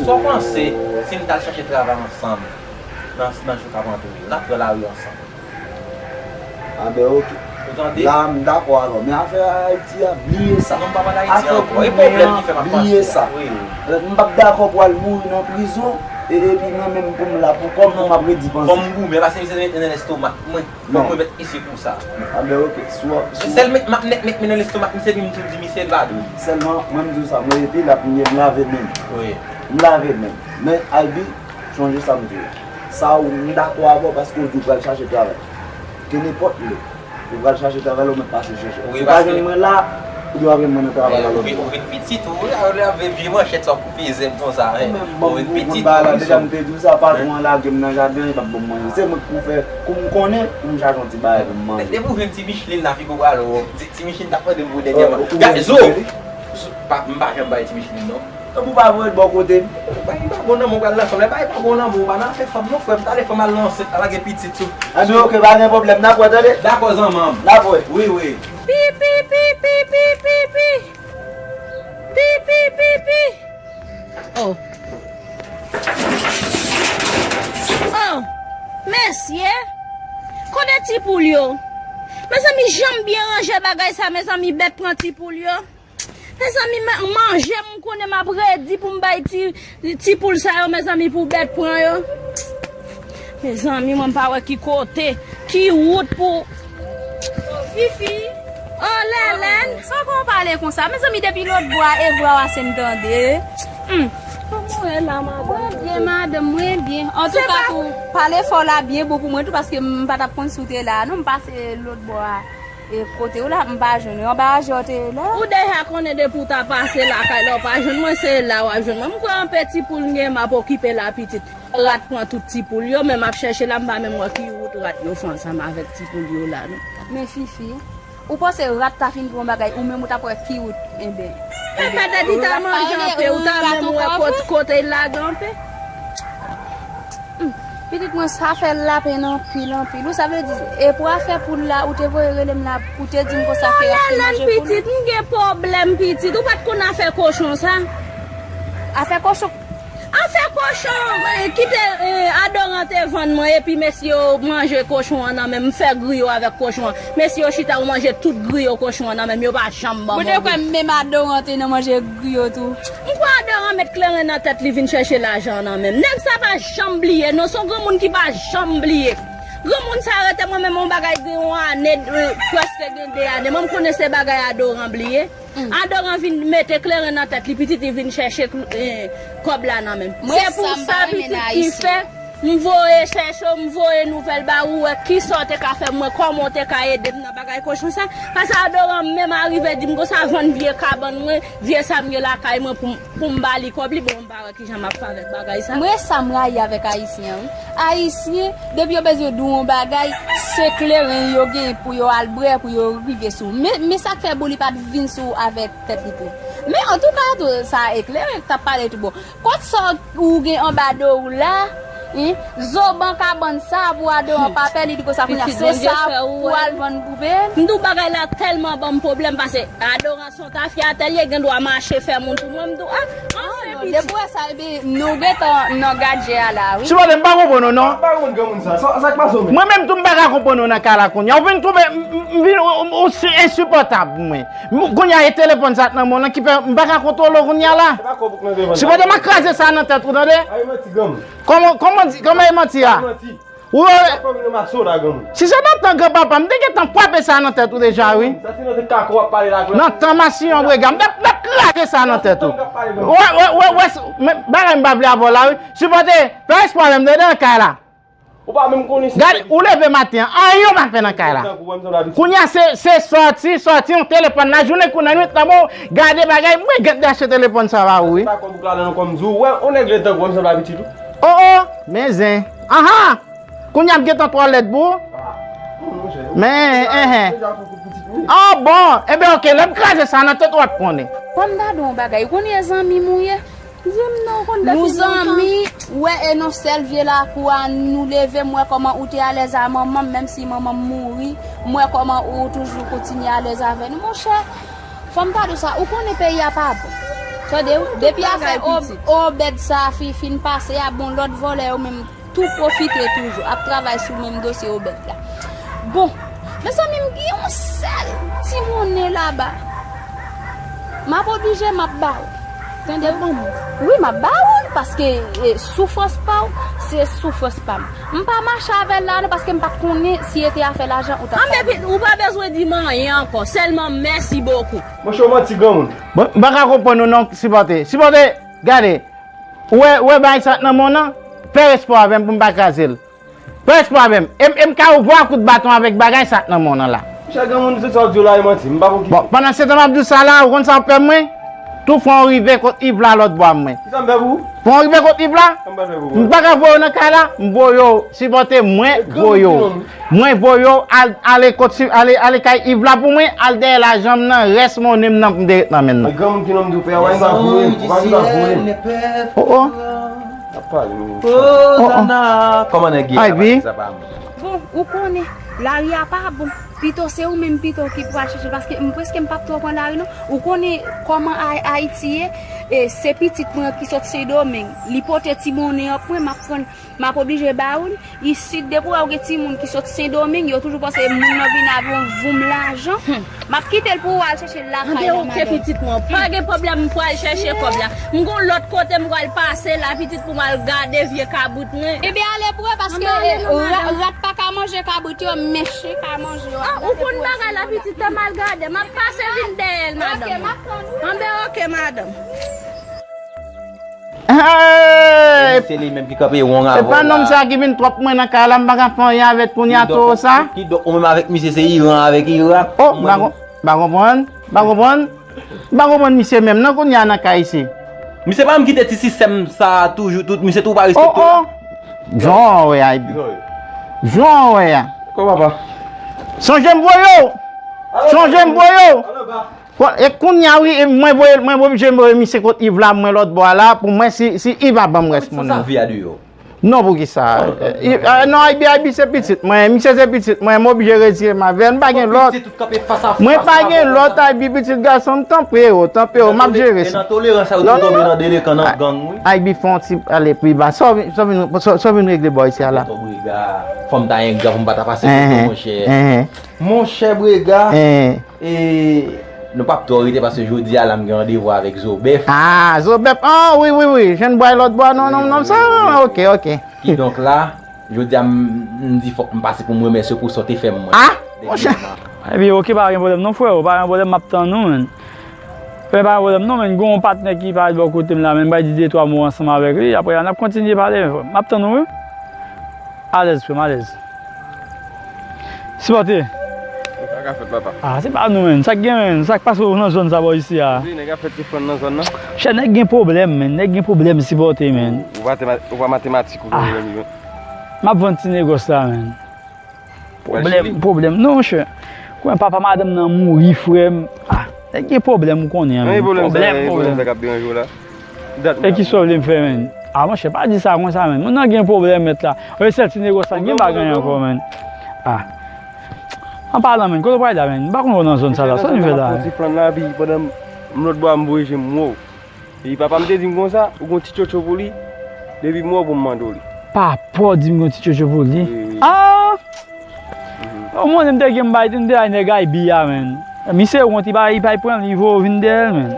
Sa w panse si n t al chache travay ansanm nan, nan jou k ap antre yo? N ap pran lari ansanm. A ben, oke. Ou tande? La, m dakò avè w. Men afè Ayiti a, bliye sa. Non, m pa pale Ayiti ankò. E pwoblèm ki fè m ap panse a. Bliye sa. Wi. M p ap dakò pou al mouri nan prizon, e, epi mwen menm pou m la pou kò m, pou m ap redi panse. Fò m goumen, paske misye te mete nan lestomak mwen. Fò mwen mèt isi pou sa. A ben, oke. Si w, si w... Sèl m ap nèk nèk men nan lestomak misye, epi m tou di misye l pa dwe. Sèlman, mwen m di w sa, mwen epi l ap, m lave men m. Wi. M lave men m. Men, Albi, chonje sa m di w la. Sa ou, m dakò avè w paske w di w pral chache travay. Ke nenpòt lè, ou pral chache travay la, ou mèt pase chèche. Wi, si w pa jwenn mwen la, ou dwe jwenn mwen nan travay la lòt bò. Ou vin pitit, ou, ou vin vye manchèt sa w koupe zèb konsa, hein. Ou vin pitit, ou vin pitit. Deja m te di w sa, patwon an lage m nan jaden, li p ap ban m manje. Se mwen k pou fè, kou m konnen, pou m chache yon ti bagay pou m manje. Depi w jwenn ti Micheline la, figi w pral wè. Ti, ti Micheline t ap mande m pou dènyèman. Gade, Zo! Pa, m pa janm bay ti Micheline, non. Tanpri pa voye l bò kote m. Bagay pa bon nan men w, pral nan fanm, bagay pa bon nan men w, pa nan afè fanm non, frè m, talè fanm al ansent, al lage pitit sou. Anben, oke, pa gen pwoblèm, n ap wè, tande? Dakò, zanmanm. N ap wè. Wi, wi. Pi, pi, pi, pi, pi, pi, pi. Pi, pi, pi, pi. Oh. Oh, mesye. Kote ti poul yo? Mezanmi, jan m byen ranje bagay sa, mezanmi, bèt pran ti poul yo. Mezanmi, ma-, manje m konnen m ap redi pou m bay ti, ti poul sa yo, mezanmi, pou bèt pran yo. Mezanmi, mwen m pa wè ki kote, ki wout pou Fifi. Oh, Lèlèn. Sa w konn pale konsa? Mezanmi, depi lòt bò a, e vwa w ase m tande. Hmm. Kòman w ye la, madanm? Mwen byen, madanm, mwen byen. Antouka, pou pale fò la byen bon pou mwen tou, paske m pa t ap konn si w te la, non, m pase lòt bò a. E kote w la, m pa jwenn ou. Anba aje w te ye la? Ou deja konnen depi w ta pase lakay la, w pa jwenn mwen, se la w ap jwenn mwen. M kwè anpe ti poul m gen, m ap okipe la pitit. Rat pran tout ti poul yo, men m ap chèche la, m pa menm wè ki wout rat yo fè ansanm avèk ti poul yo la, non. Men Fifi, ou panse rat ta fin pran bagay, ou menm ou t ap wè ki wout, enben. Petèt li ta manje anpe, ou ta menm wè kot-, kote l lage anpe. Hmm. Pitit mwen, sa fè l lapenn anpil, anpil. Ou sa vle di, e pou afè poul la, ou te voye rele m la, ou te di m konsa ke y ap fè manje poul? Pitit, m gen pwoblèm, pitit. Ou pa t konn afè kochon sa? Afè kochon? Afè kochon, eh, ki te, eh, Adoran te vann mwen, epi mesye yo manje kochon an nan men m, m fè griyo avèk kochon an. Mesye yo chita, yo manje tout griyo kochon an nan men m, yo pa janm ban mwen. Mwen te kwè menm Adoran te nan manje griyo tou. M kwè Adoran met kleren nan tèt li vin chèche lajan an nan men m. Nèg sa pa janm bliye, non, se yon granmoun ki pa janm bliye. Granmoun sa rete mwen menm yon bagay gen yon ane, eh, prèske gen de ane. Mwen m konnen se bagay Adoran bliye. Adoran vin mete kleren nan tèt li, pitit li vin chèche kl-, eh, kòb la nan men m. Se pou sa, pitit, ki fè m voye chèche w, m voye nouvèl ba ou, wè kisa w te ka fè mwen, kòman w te ka ede m nan bagay kochon sa. Paske Adoran menm arive di m konsa, vann vye kabann mwen, vye sa m gen lakay mwen pou m, pou m ba li kòb li, bon, m pa wè kijan m ap fè avèk bagay sa. Mwen, sa m rayi avèk Ayisyen an, wi. Ayisyen, depi yo bezwen di w yon bagay, se kleren yo gen pou yo al bwè, pou yo rive sou ou. Men, men sa k fè bon li pa t vin sou ou avèk tèt li tou. Men antouka, tou, sa e kleren k t ap pale tou bon. Kot sa ou gen anba do ou la, hein? Zoban kabann sa pou Adoran pa pè, li di konsa kounye a, se sa pou al vann pou peye l. M di w bagay la tèlman ban m pwoblèm, paske Adoran se yon tafyatè l ye, gen dwa mache fè moun pou mwen, m di w, ah, anfen, pitit. Depi w wè sa, epi nou gentan nan gadje a la, wi. Sipòte, m pa konprann ou non. M pa konprann granmoun sa. Sa, sa k pase w menm? Mwen menm tou, m pa ka konprann ou nan kay la kounye a. Ou vin twouve m, m, m vin, ou, ou, ou si ensipòtab pou mwen. M, kounye a, e telefòn sa k nan men w lan ki fè m pa ka kontwole w kounye a la. Se pa kòb ou k nan telefòn sa. Sipòte, m a kraze sa nan tèt ou, tande? A, e manti, granmoun. Kòman, kòman di, kòman e manti a? A, e manti. Ou wè, si se nan tan granpapa m, m te gentan kwape sa nan tèt ou deja, wi. Sa se nan tèt kako w ap pale la. Nan tan masiyon brega, m t ap, m t ap kraze sa nan tèt ou. Wè, wè, wè, wè, men bagay m pa vle avè w la, wi. Sipòte, fè espwa avè m, tande, nan kay la. Ou pa menm konnen si... Gade, ou leve maten an, anyen ou pa fè nan kay la. Kounye a se, se sòti, sòti, yon telefòn lajounen kou lannwit, nan men w, gade bagay, mwen gentan achte telefòn sa ba ou, wi. Sa kòb ou k ladan l ankò, m di w, wè, yon nèg lè tankou w, m sanble a pitit ou. Oh, oh, men zen. Anhan! Kounye a m gentan twò lèd pou ou. Ah, monchè. Men, enhen. Ah, bon. Enben, oke, lè m kraze sa nan tèt ou, w ap konnen. Ban m gade yon bagay. Ou konnen e zanmi m ou ye? Di m non, ou konn depi lontan. Nou zanmi, wè, e nan sèl vye lakou a, nou leve, m wè kòman ou te alèz a manman m, menm si manman m mouri, m wè kòman ou toujou kontinye alèz avè nou, monchè. Fò m ta di w sa, ou konnen peyi a pa bon. Tande, wi, depi afè Obèd sa a fi- fin pase a, bon, lòt vòlè yo menm tou pwofite toujou ap travay sou menm dosye Obèd la. Bon, mezanmi, m gen yon sèl ti monnen laba. M ap oblije, m ap ba ou. Tande, w ap ban mwen? Wi, m ap ba ou l, paske, e, soufrans pa w, se soufrans pa m. M pa mache avè l la non, paske m pa t konnen si e te afè lajan ou t ap pale. Anben, ou pa bezwen di m anyen ankò, sèlman mèsi bokou. Monchè, w manti granmoun. Bon, m pa ka konprann ou non, Sipòte. Sipòte, gade. Ou wè, ou wè bagay sa k nan men w nan? Fè respè w avè m pou m pa kraze l. Fè respè w avè m. E m, e m ka ouvè w a kout baton avèk bagay sa k nan men w nan la. Monchè, granmoun, tout sa w di yo la, e manti. M pa konn ki. Bon, pandan se tan m ap di w sa la, ou konn sa w ap fè mwen? Tou fè w rive kot Iv la lòt bò a mwen. Kisa m fè pou ou? Fè w rive kot Iv la? Sa m pral fè pou ou? M pa ka voye w nan kay la, m voye w Sipòte, mwen voye w. Mwen voye w al, ale kot si, ale, ale kay Iv la pou mwen, al dèyè lajan m nan, rès monnen m nan pou m te ret nan men l nan. E granmoun ki non m di w pè a, w pa gen sa voye, w pa gen sa voye. Oh, oh. N ap pale, men. Oh, oh. Kòman nèg ye? Ay, bi. Bon, ou konnen, lari a pa bon. Pito se ou menm pito ki pral chèche, paske m prèske m p ap twò pran lari non. Ou konnen kòman Ay- Ayiti ye, e se pitit mwen ki sot Sendomeng. Li pote ti monnen an pou mwen, m ap pran, m ap oblije ba ou l. Isit, depi w wè w gen timoun ki sot Sendomeng, yo toujou panse moun nan vin avè yon voum lajan. M ap kite l pou ou al chèche l lakay la, madanm. Anben, oke, pitit mwen. Pa gen pwoblèm, m pral chèche kòb la. M gon lòt kote m pral pase la, pitit, pou m al gade vye kabrit mwen. Ebyen, ale pou ou, paske, e, ra- rat pa ka manje kabrit yo, men chen ka manje yo. Ah, ou konn bagay la, pitit, an m al gade. M ap pase vin dèyè l, madanm. Anben, oke, madanm. Hey! Se li menm ki kanpe wong avè w la. E pa nonm sa ki vin twòp mwen nan kay la, m pa ka fè anyen avè l kounye a, towo sa. Kidonk, ou menm avèk misye se Iran avèk Irak. Oh, m pa kon- m pa konprann, m pa konprann. M pa konprann misye menm non kounye a nan kay isi. Misye pa menm kite ti sistèm sa a toujou, tout, misye tou pa respekte. Oh, oh. Jan w wè a, Ibi. Jan w wè a. Kò papa. Sonje m voye w. Sonje m voye w. Bon, e kounye a wi, e mwen voye, mwen oblije voye misye kot Iv la, mwen lòt bò a la, pou mwen si, si Iv ap ban m rès monnen. Sa vi a deyò. Non, poukisa? I- a, non, Aybi, Aybi se pitit mwen, misye se pitit mwen, m oblije reziye m avè l, m pa gen lòt. Mwen pa gen lòt, Aybi, pitit gason m, tanpri o, tanpri o, m ap jere sa. Nan tolerans sa, ou tou tonbe nan delekan, nan gang, wi. Aybi, fè yon ti ale pi ba. Sa w vin, sa w vin, sa w vin regle bò isi a la? Monchè Brega, fò m ta engra pou m pa ta pase kote, monchè. Monchè Brega. E, nou p ap twò rete paske jodi a la m gen randevou avèk Zobèf. Ah, Zobèf. Ah, wi, wi, wi. Jèn bway lòt bò a, non, non, non, sa, ok, ok. Kidonk la, jodi a m, m di fòk m pase pou m remèsye w pou sa w te fè m, mwen. Ah, monchè. Ebyen, ok, pa gen pwoblèm non, frè, pa gen pwoblèm, m ap tann ou, menn. Men pa gen pwoblèm non, menn, gen yon patnè ki parèt bò kote m la, menn, m pral di de twa mo ansanm avèk li, apre a, n ap kontinye pale, men, frè. M ap tann ou, wi. Alèz, frè m, alèz. Sipòte. Sa k ap fèt, papa? Ah, se pa nou, menn. Sa k gen, menn? Sa k pase w nan zòn sa bò isi a? Wi, nèg ap fè ti fann nan zòn nan. Chè, nèg gen pwoblèm, menn. Nèg gen pwoblèm, Sipòte, menn. Ou, ou pa matema-, ou pa matematik, ou gen pwoblèm, wi. M ap vann ti negòs la, menn. Pwoblèm, pwoblèm. Non, chè. Kwen papa madanm nan mouri, frè m. Ah, nèg gen pwoblèm, ou konnen, menn. Pwoblèm, pwoblèm. E ki sa w vle m fè, menn? Ah, monchè, pa di sa konsa, menn. Moun nan gen pwoblèm, mèt la. Oye, sèl ti negòs la, gen bagay ankò, menn. Ah. An palan, menn, kote w pral la, menn? M pa konn wè w nan zòn sa la. Sa w vin fè la? Ti flann la, epi pandan m lòt bò a, m voye je m wè w. Epi papa m te di m konsa, ou gon ti tchotcho pou li, depi m wè w pou m mande w li. Papa w di m gon ti tchotcho pou li? Wi, wi. Ah! Ou konnen m te gen m bay, m te bay nèg Aybi a, menn. Misye yon ti bagay, li pral pran, li voye w vin dèyè l, menn.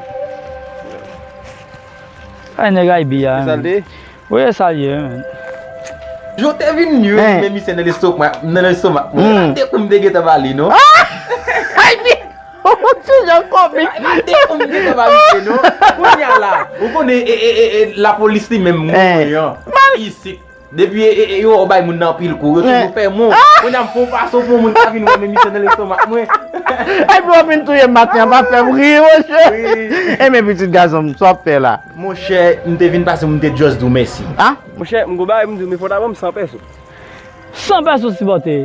Ay, nèg Aybi a, menn. Wi, sa l ye, menn. Jan w te vin ye, men misye nan lestomak, nan lestomak mwen. Te kou m te gentan ba li, non? Aybi! Ti jan komik. Te kou m gentan ba misye, non? Kounye a la, ou konnen, e, e, e, e, lapolis li menm, mwen, an. Isit. Depi e, e, e, yo bay moun nan anpil kou, yo toujou fè moun. Kounye a m fè yon fason pou moun pa vin wè men misye nan lestomak mwen. Ay, bro, w vin touye m maten an, pa fè m ri, monchè. Wi. E men pitit gason m, sa w ap fè la? Monchè, m te vin pase, m te just di w mèsi. Ah? Monchè, m gon bagay pou m di w, men fò w ta ban m san pèso. San pèso, Sipòte?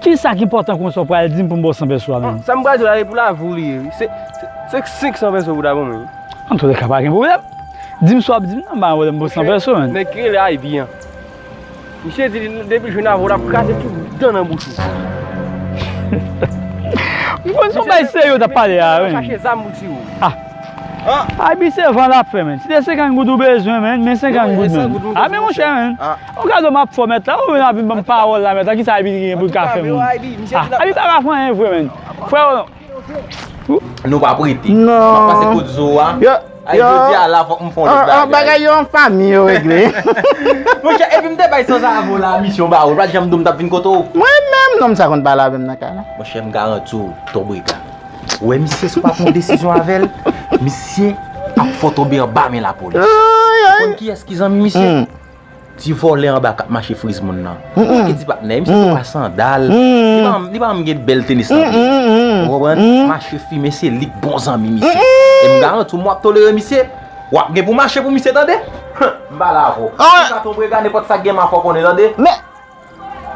Kisa k enpòtan konsa w pral di m pou m ba w san pèso a menm? Sa m pral di w la, e pou lavi w li ye, wi. Se, se, se senk san pèso pou w ta ban mwen, wi. Antoulèka, pa gen pwoblèm. Di m sa w ap di m nan, m pa gen pwoblèm pou san pèso, menn. Nèg ki rele Aybi an. Misye di li, depi l jwenn avè w, l ap kraze tout dan nan bouch ou. M konn se yon bagay serye w t ap pale a, wi. Chache zam pou tiye w. Ah. Abi se van l ap fè, menn. Si te senkant goud ou bezwen, menn, men senkant goud, menn. A, men monchè, menn. Yon kado m ap fè w, mèt la, ou vin ap vin ban m pawòl la, mèt la, kisa Abi gen pou l ka fè moun? A, Abi pa ka fè anyen vre, menn. Frè, nou p ap rete. M ap pase kot Zo a. Ay, jodi a la, fòk m fè yon lòt bagay. Bagay yo an fanmi yo regle. Monchè, epi m te bay sanzave w la misyon ba ou, ou pa t janm di w m t ap vin kote w. Mwen menm, nonm sa konn pale avè m nan kay la. Monchè, m garanti w, Ton Brega. Ou wè misye, si w pa pran yon desizyon avè l, misye ap fè w tonbe anba men lapolis. Ou konn kiyès ki zanmi misye? Ti vòlè anba k ap mache friz moun nan. Ou wè ki ti patnè, misye tou pa sandal. Li pa, li pa menm gen bèl tenis nan pye. Ou konprann? Mache fimen, se li k bon zanmi misye. E m garanti w, mwen ap tolere misye. W ap gen pou mache pou misye, tande? M pale avè w. Ou ka tonbe gade nenpòt sa k gen ma fò konnen, tande? Men,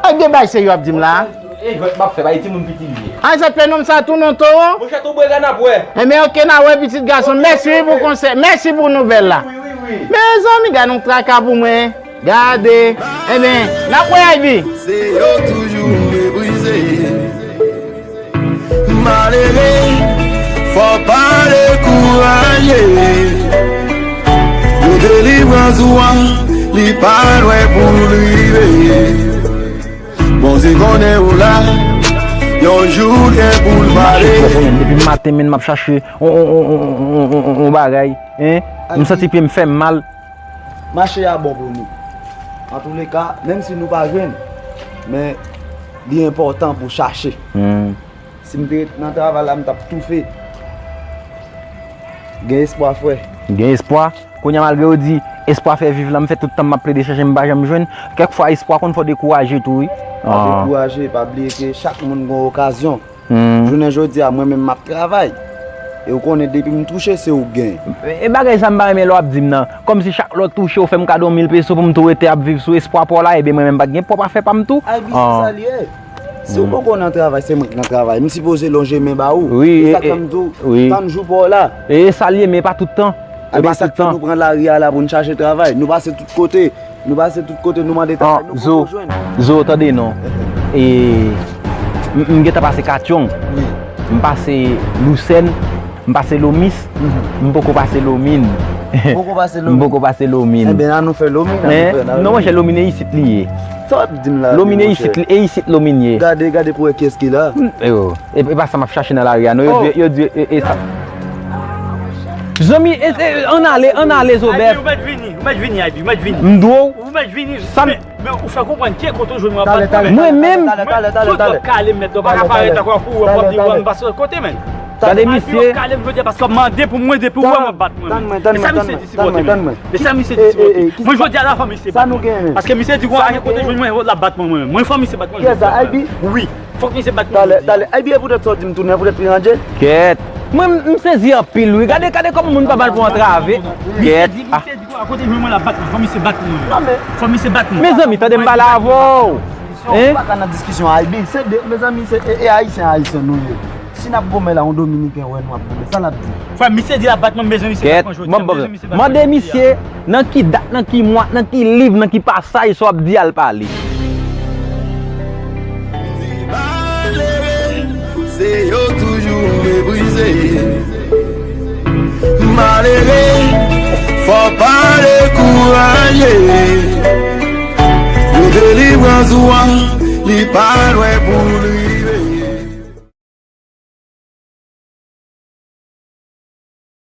ak de bay serye w ap di m la. E jwèt m ap fè, bay timoun piti l ye. Ay, sa t fè nonm sa tou non, Towo? Monchè, Ton Brega n ap wè. Enben, oke, n a wè, pitit gason. Mèsi wi pou konsèy. Mèsi pou nouvèl la. Mezanmi, gade yon traka pou mwen. Gade. Enben, n ap wè, Ivy. Se yo toujou meprize. Malere, fò pa dekouraje. Yo delivrans ou an, li pa lwen pou l rive. Bondye konnen ou la, yon jou gen pou l pale. Depi maten, men, m ap chache yon, yon, yon, yon, yon, yon bagay, hein? M santi pye m fè m mal. Mache a bon pou nou. Antouleka, menm si nou pa jwenn, men li enpòtan pou chache. Si m te ret nan travay la, m t ap toufe. Gen espwa, frè. Gen espwa? Kounye a, malgre yo di espwa fè viv la, m fè tout tan m ap plede chache, m pa janm jwenn. Kèk fwa, espwa konn fè w dekouraje tou, wi. Pa dekouraje, pa bliye ke chak moun gen yon okazyon. Jounen jodi a, mwen menm, m ap travay. E ou konnen, depi m touche, se ou k gen. E, e bagay sa, m pa renmen lè w ap di m nan. Kòmsi chak lè w touche, ou fè m kado mil peso pou m tou rete ap viv sou espwa pa w la, ebyen mwen menm, m pa t gen pwòp afè pa m tou. Ay, bi, se sa l ye. Si w poko nan travay, se mwen k nan travay. M sipoze lonje men ba ou. Wi, e sa k fè m di w, tann jou pa w la. E sa l ye, men e pa tout tan. E pa tout tan. Nou pran lari a la pou n chache travay. Nou pase tout kote. Nou pase tout kote, nou mande travay, nou poko jwenn. Zo, tande non. E, m, m gentan pase Katyong. M pase Lousèn. M pase Lomis, m poko pase Lomin. Poko pase Lomin. M poko pase Lomin. Enben, ann nou fè Lomin, ann nou fè Lomin. Non, monchè, Lomin e isit li ye. Sa w ap di m la, Lomin e isit, e isit Lomin ye. Gade, gade pou wè kiyès ki la. E, e pa sa m ap chache nan lari a, non, yo di, yo di, e, e sa. Zanmi, e, e, ann ale, ann ale, Zobèf. Ou mèt vini, ou mèt vini, Abi, ou mèt vini. M di w. Ou mèt vini. Sa m Men ou fè konprann ki kote w jwenn mwen ap bat mwen. Mwen menm. Talè, talè, talè, talè. Foto kale m mèt la, w pa ka parèt ankò pou w ap di w ap pase lòt kote, menn. Gade misye. Kale m jodi a paske w ap mande pou mwen depi w wè m ap bat mwen, menn. E sa misye di sipòte mwen. E sa misye di sipòte mwen. Mwen jodi a la fò misye bat mwen. Paske misye di w a gen kote jwenn mwen, l ap bat mwen, mwen menm. Mwen fò misye bat mwen jodi a. Wi. Fòk misye bat mwen jodi a. Talè, talè. Ay, byen poutèt sa w di m tounen, poutèt li ranje. Kèt. Mwen, m, m sezi anpil, wi. Gade, gade kòman moun pa mal pou antrave. Kèt. Misye di, misye di, kote jwenn mwen la bat mwen. Fò misye bat mwen. Non, men. Fò misye bat mwen. Mezanmi, tande m pale avè w. Hein? Ou pa ka nan diskisyon, Aybi. Se de, mezanmi, se, e, e Ayisyen, Ayisyen nou ye. Si n ap goumen la, yon Dominiken wè nou ap goumen, sa n ap di? Frè, misye di l ap bat mwen, mezanmi, misye bat mwen jodi a. Mezanmi, misye bat mwen jodi a. Mande misye, nan ki dat, nan ki mwa, nan ki liv, nan ki pasaj sa w ap di al pale. Malere, se yo toujou meprize. Malere, fò pa dekouraje. Pou delivrans ou an, li pa lwen pou li.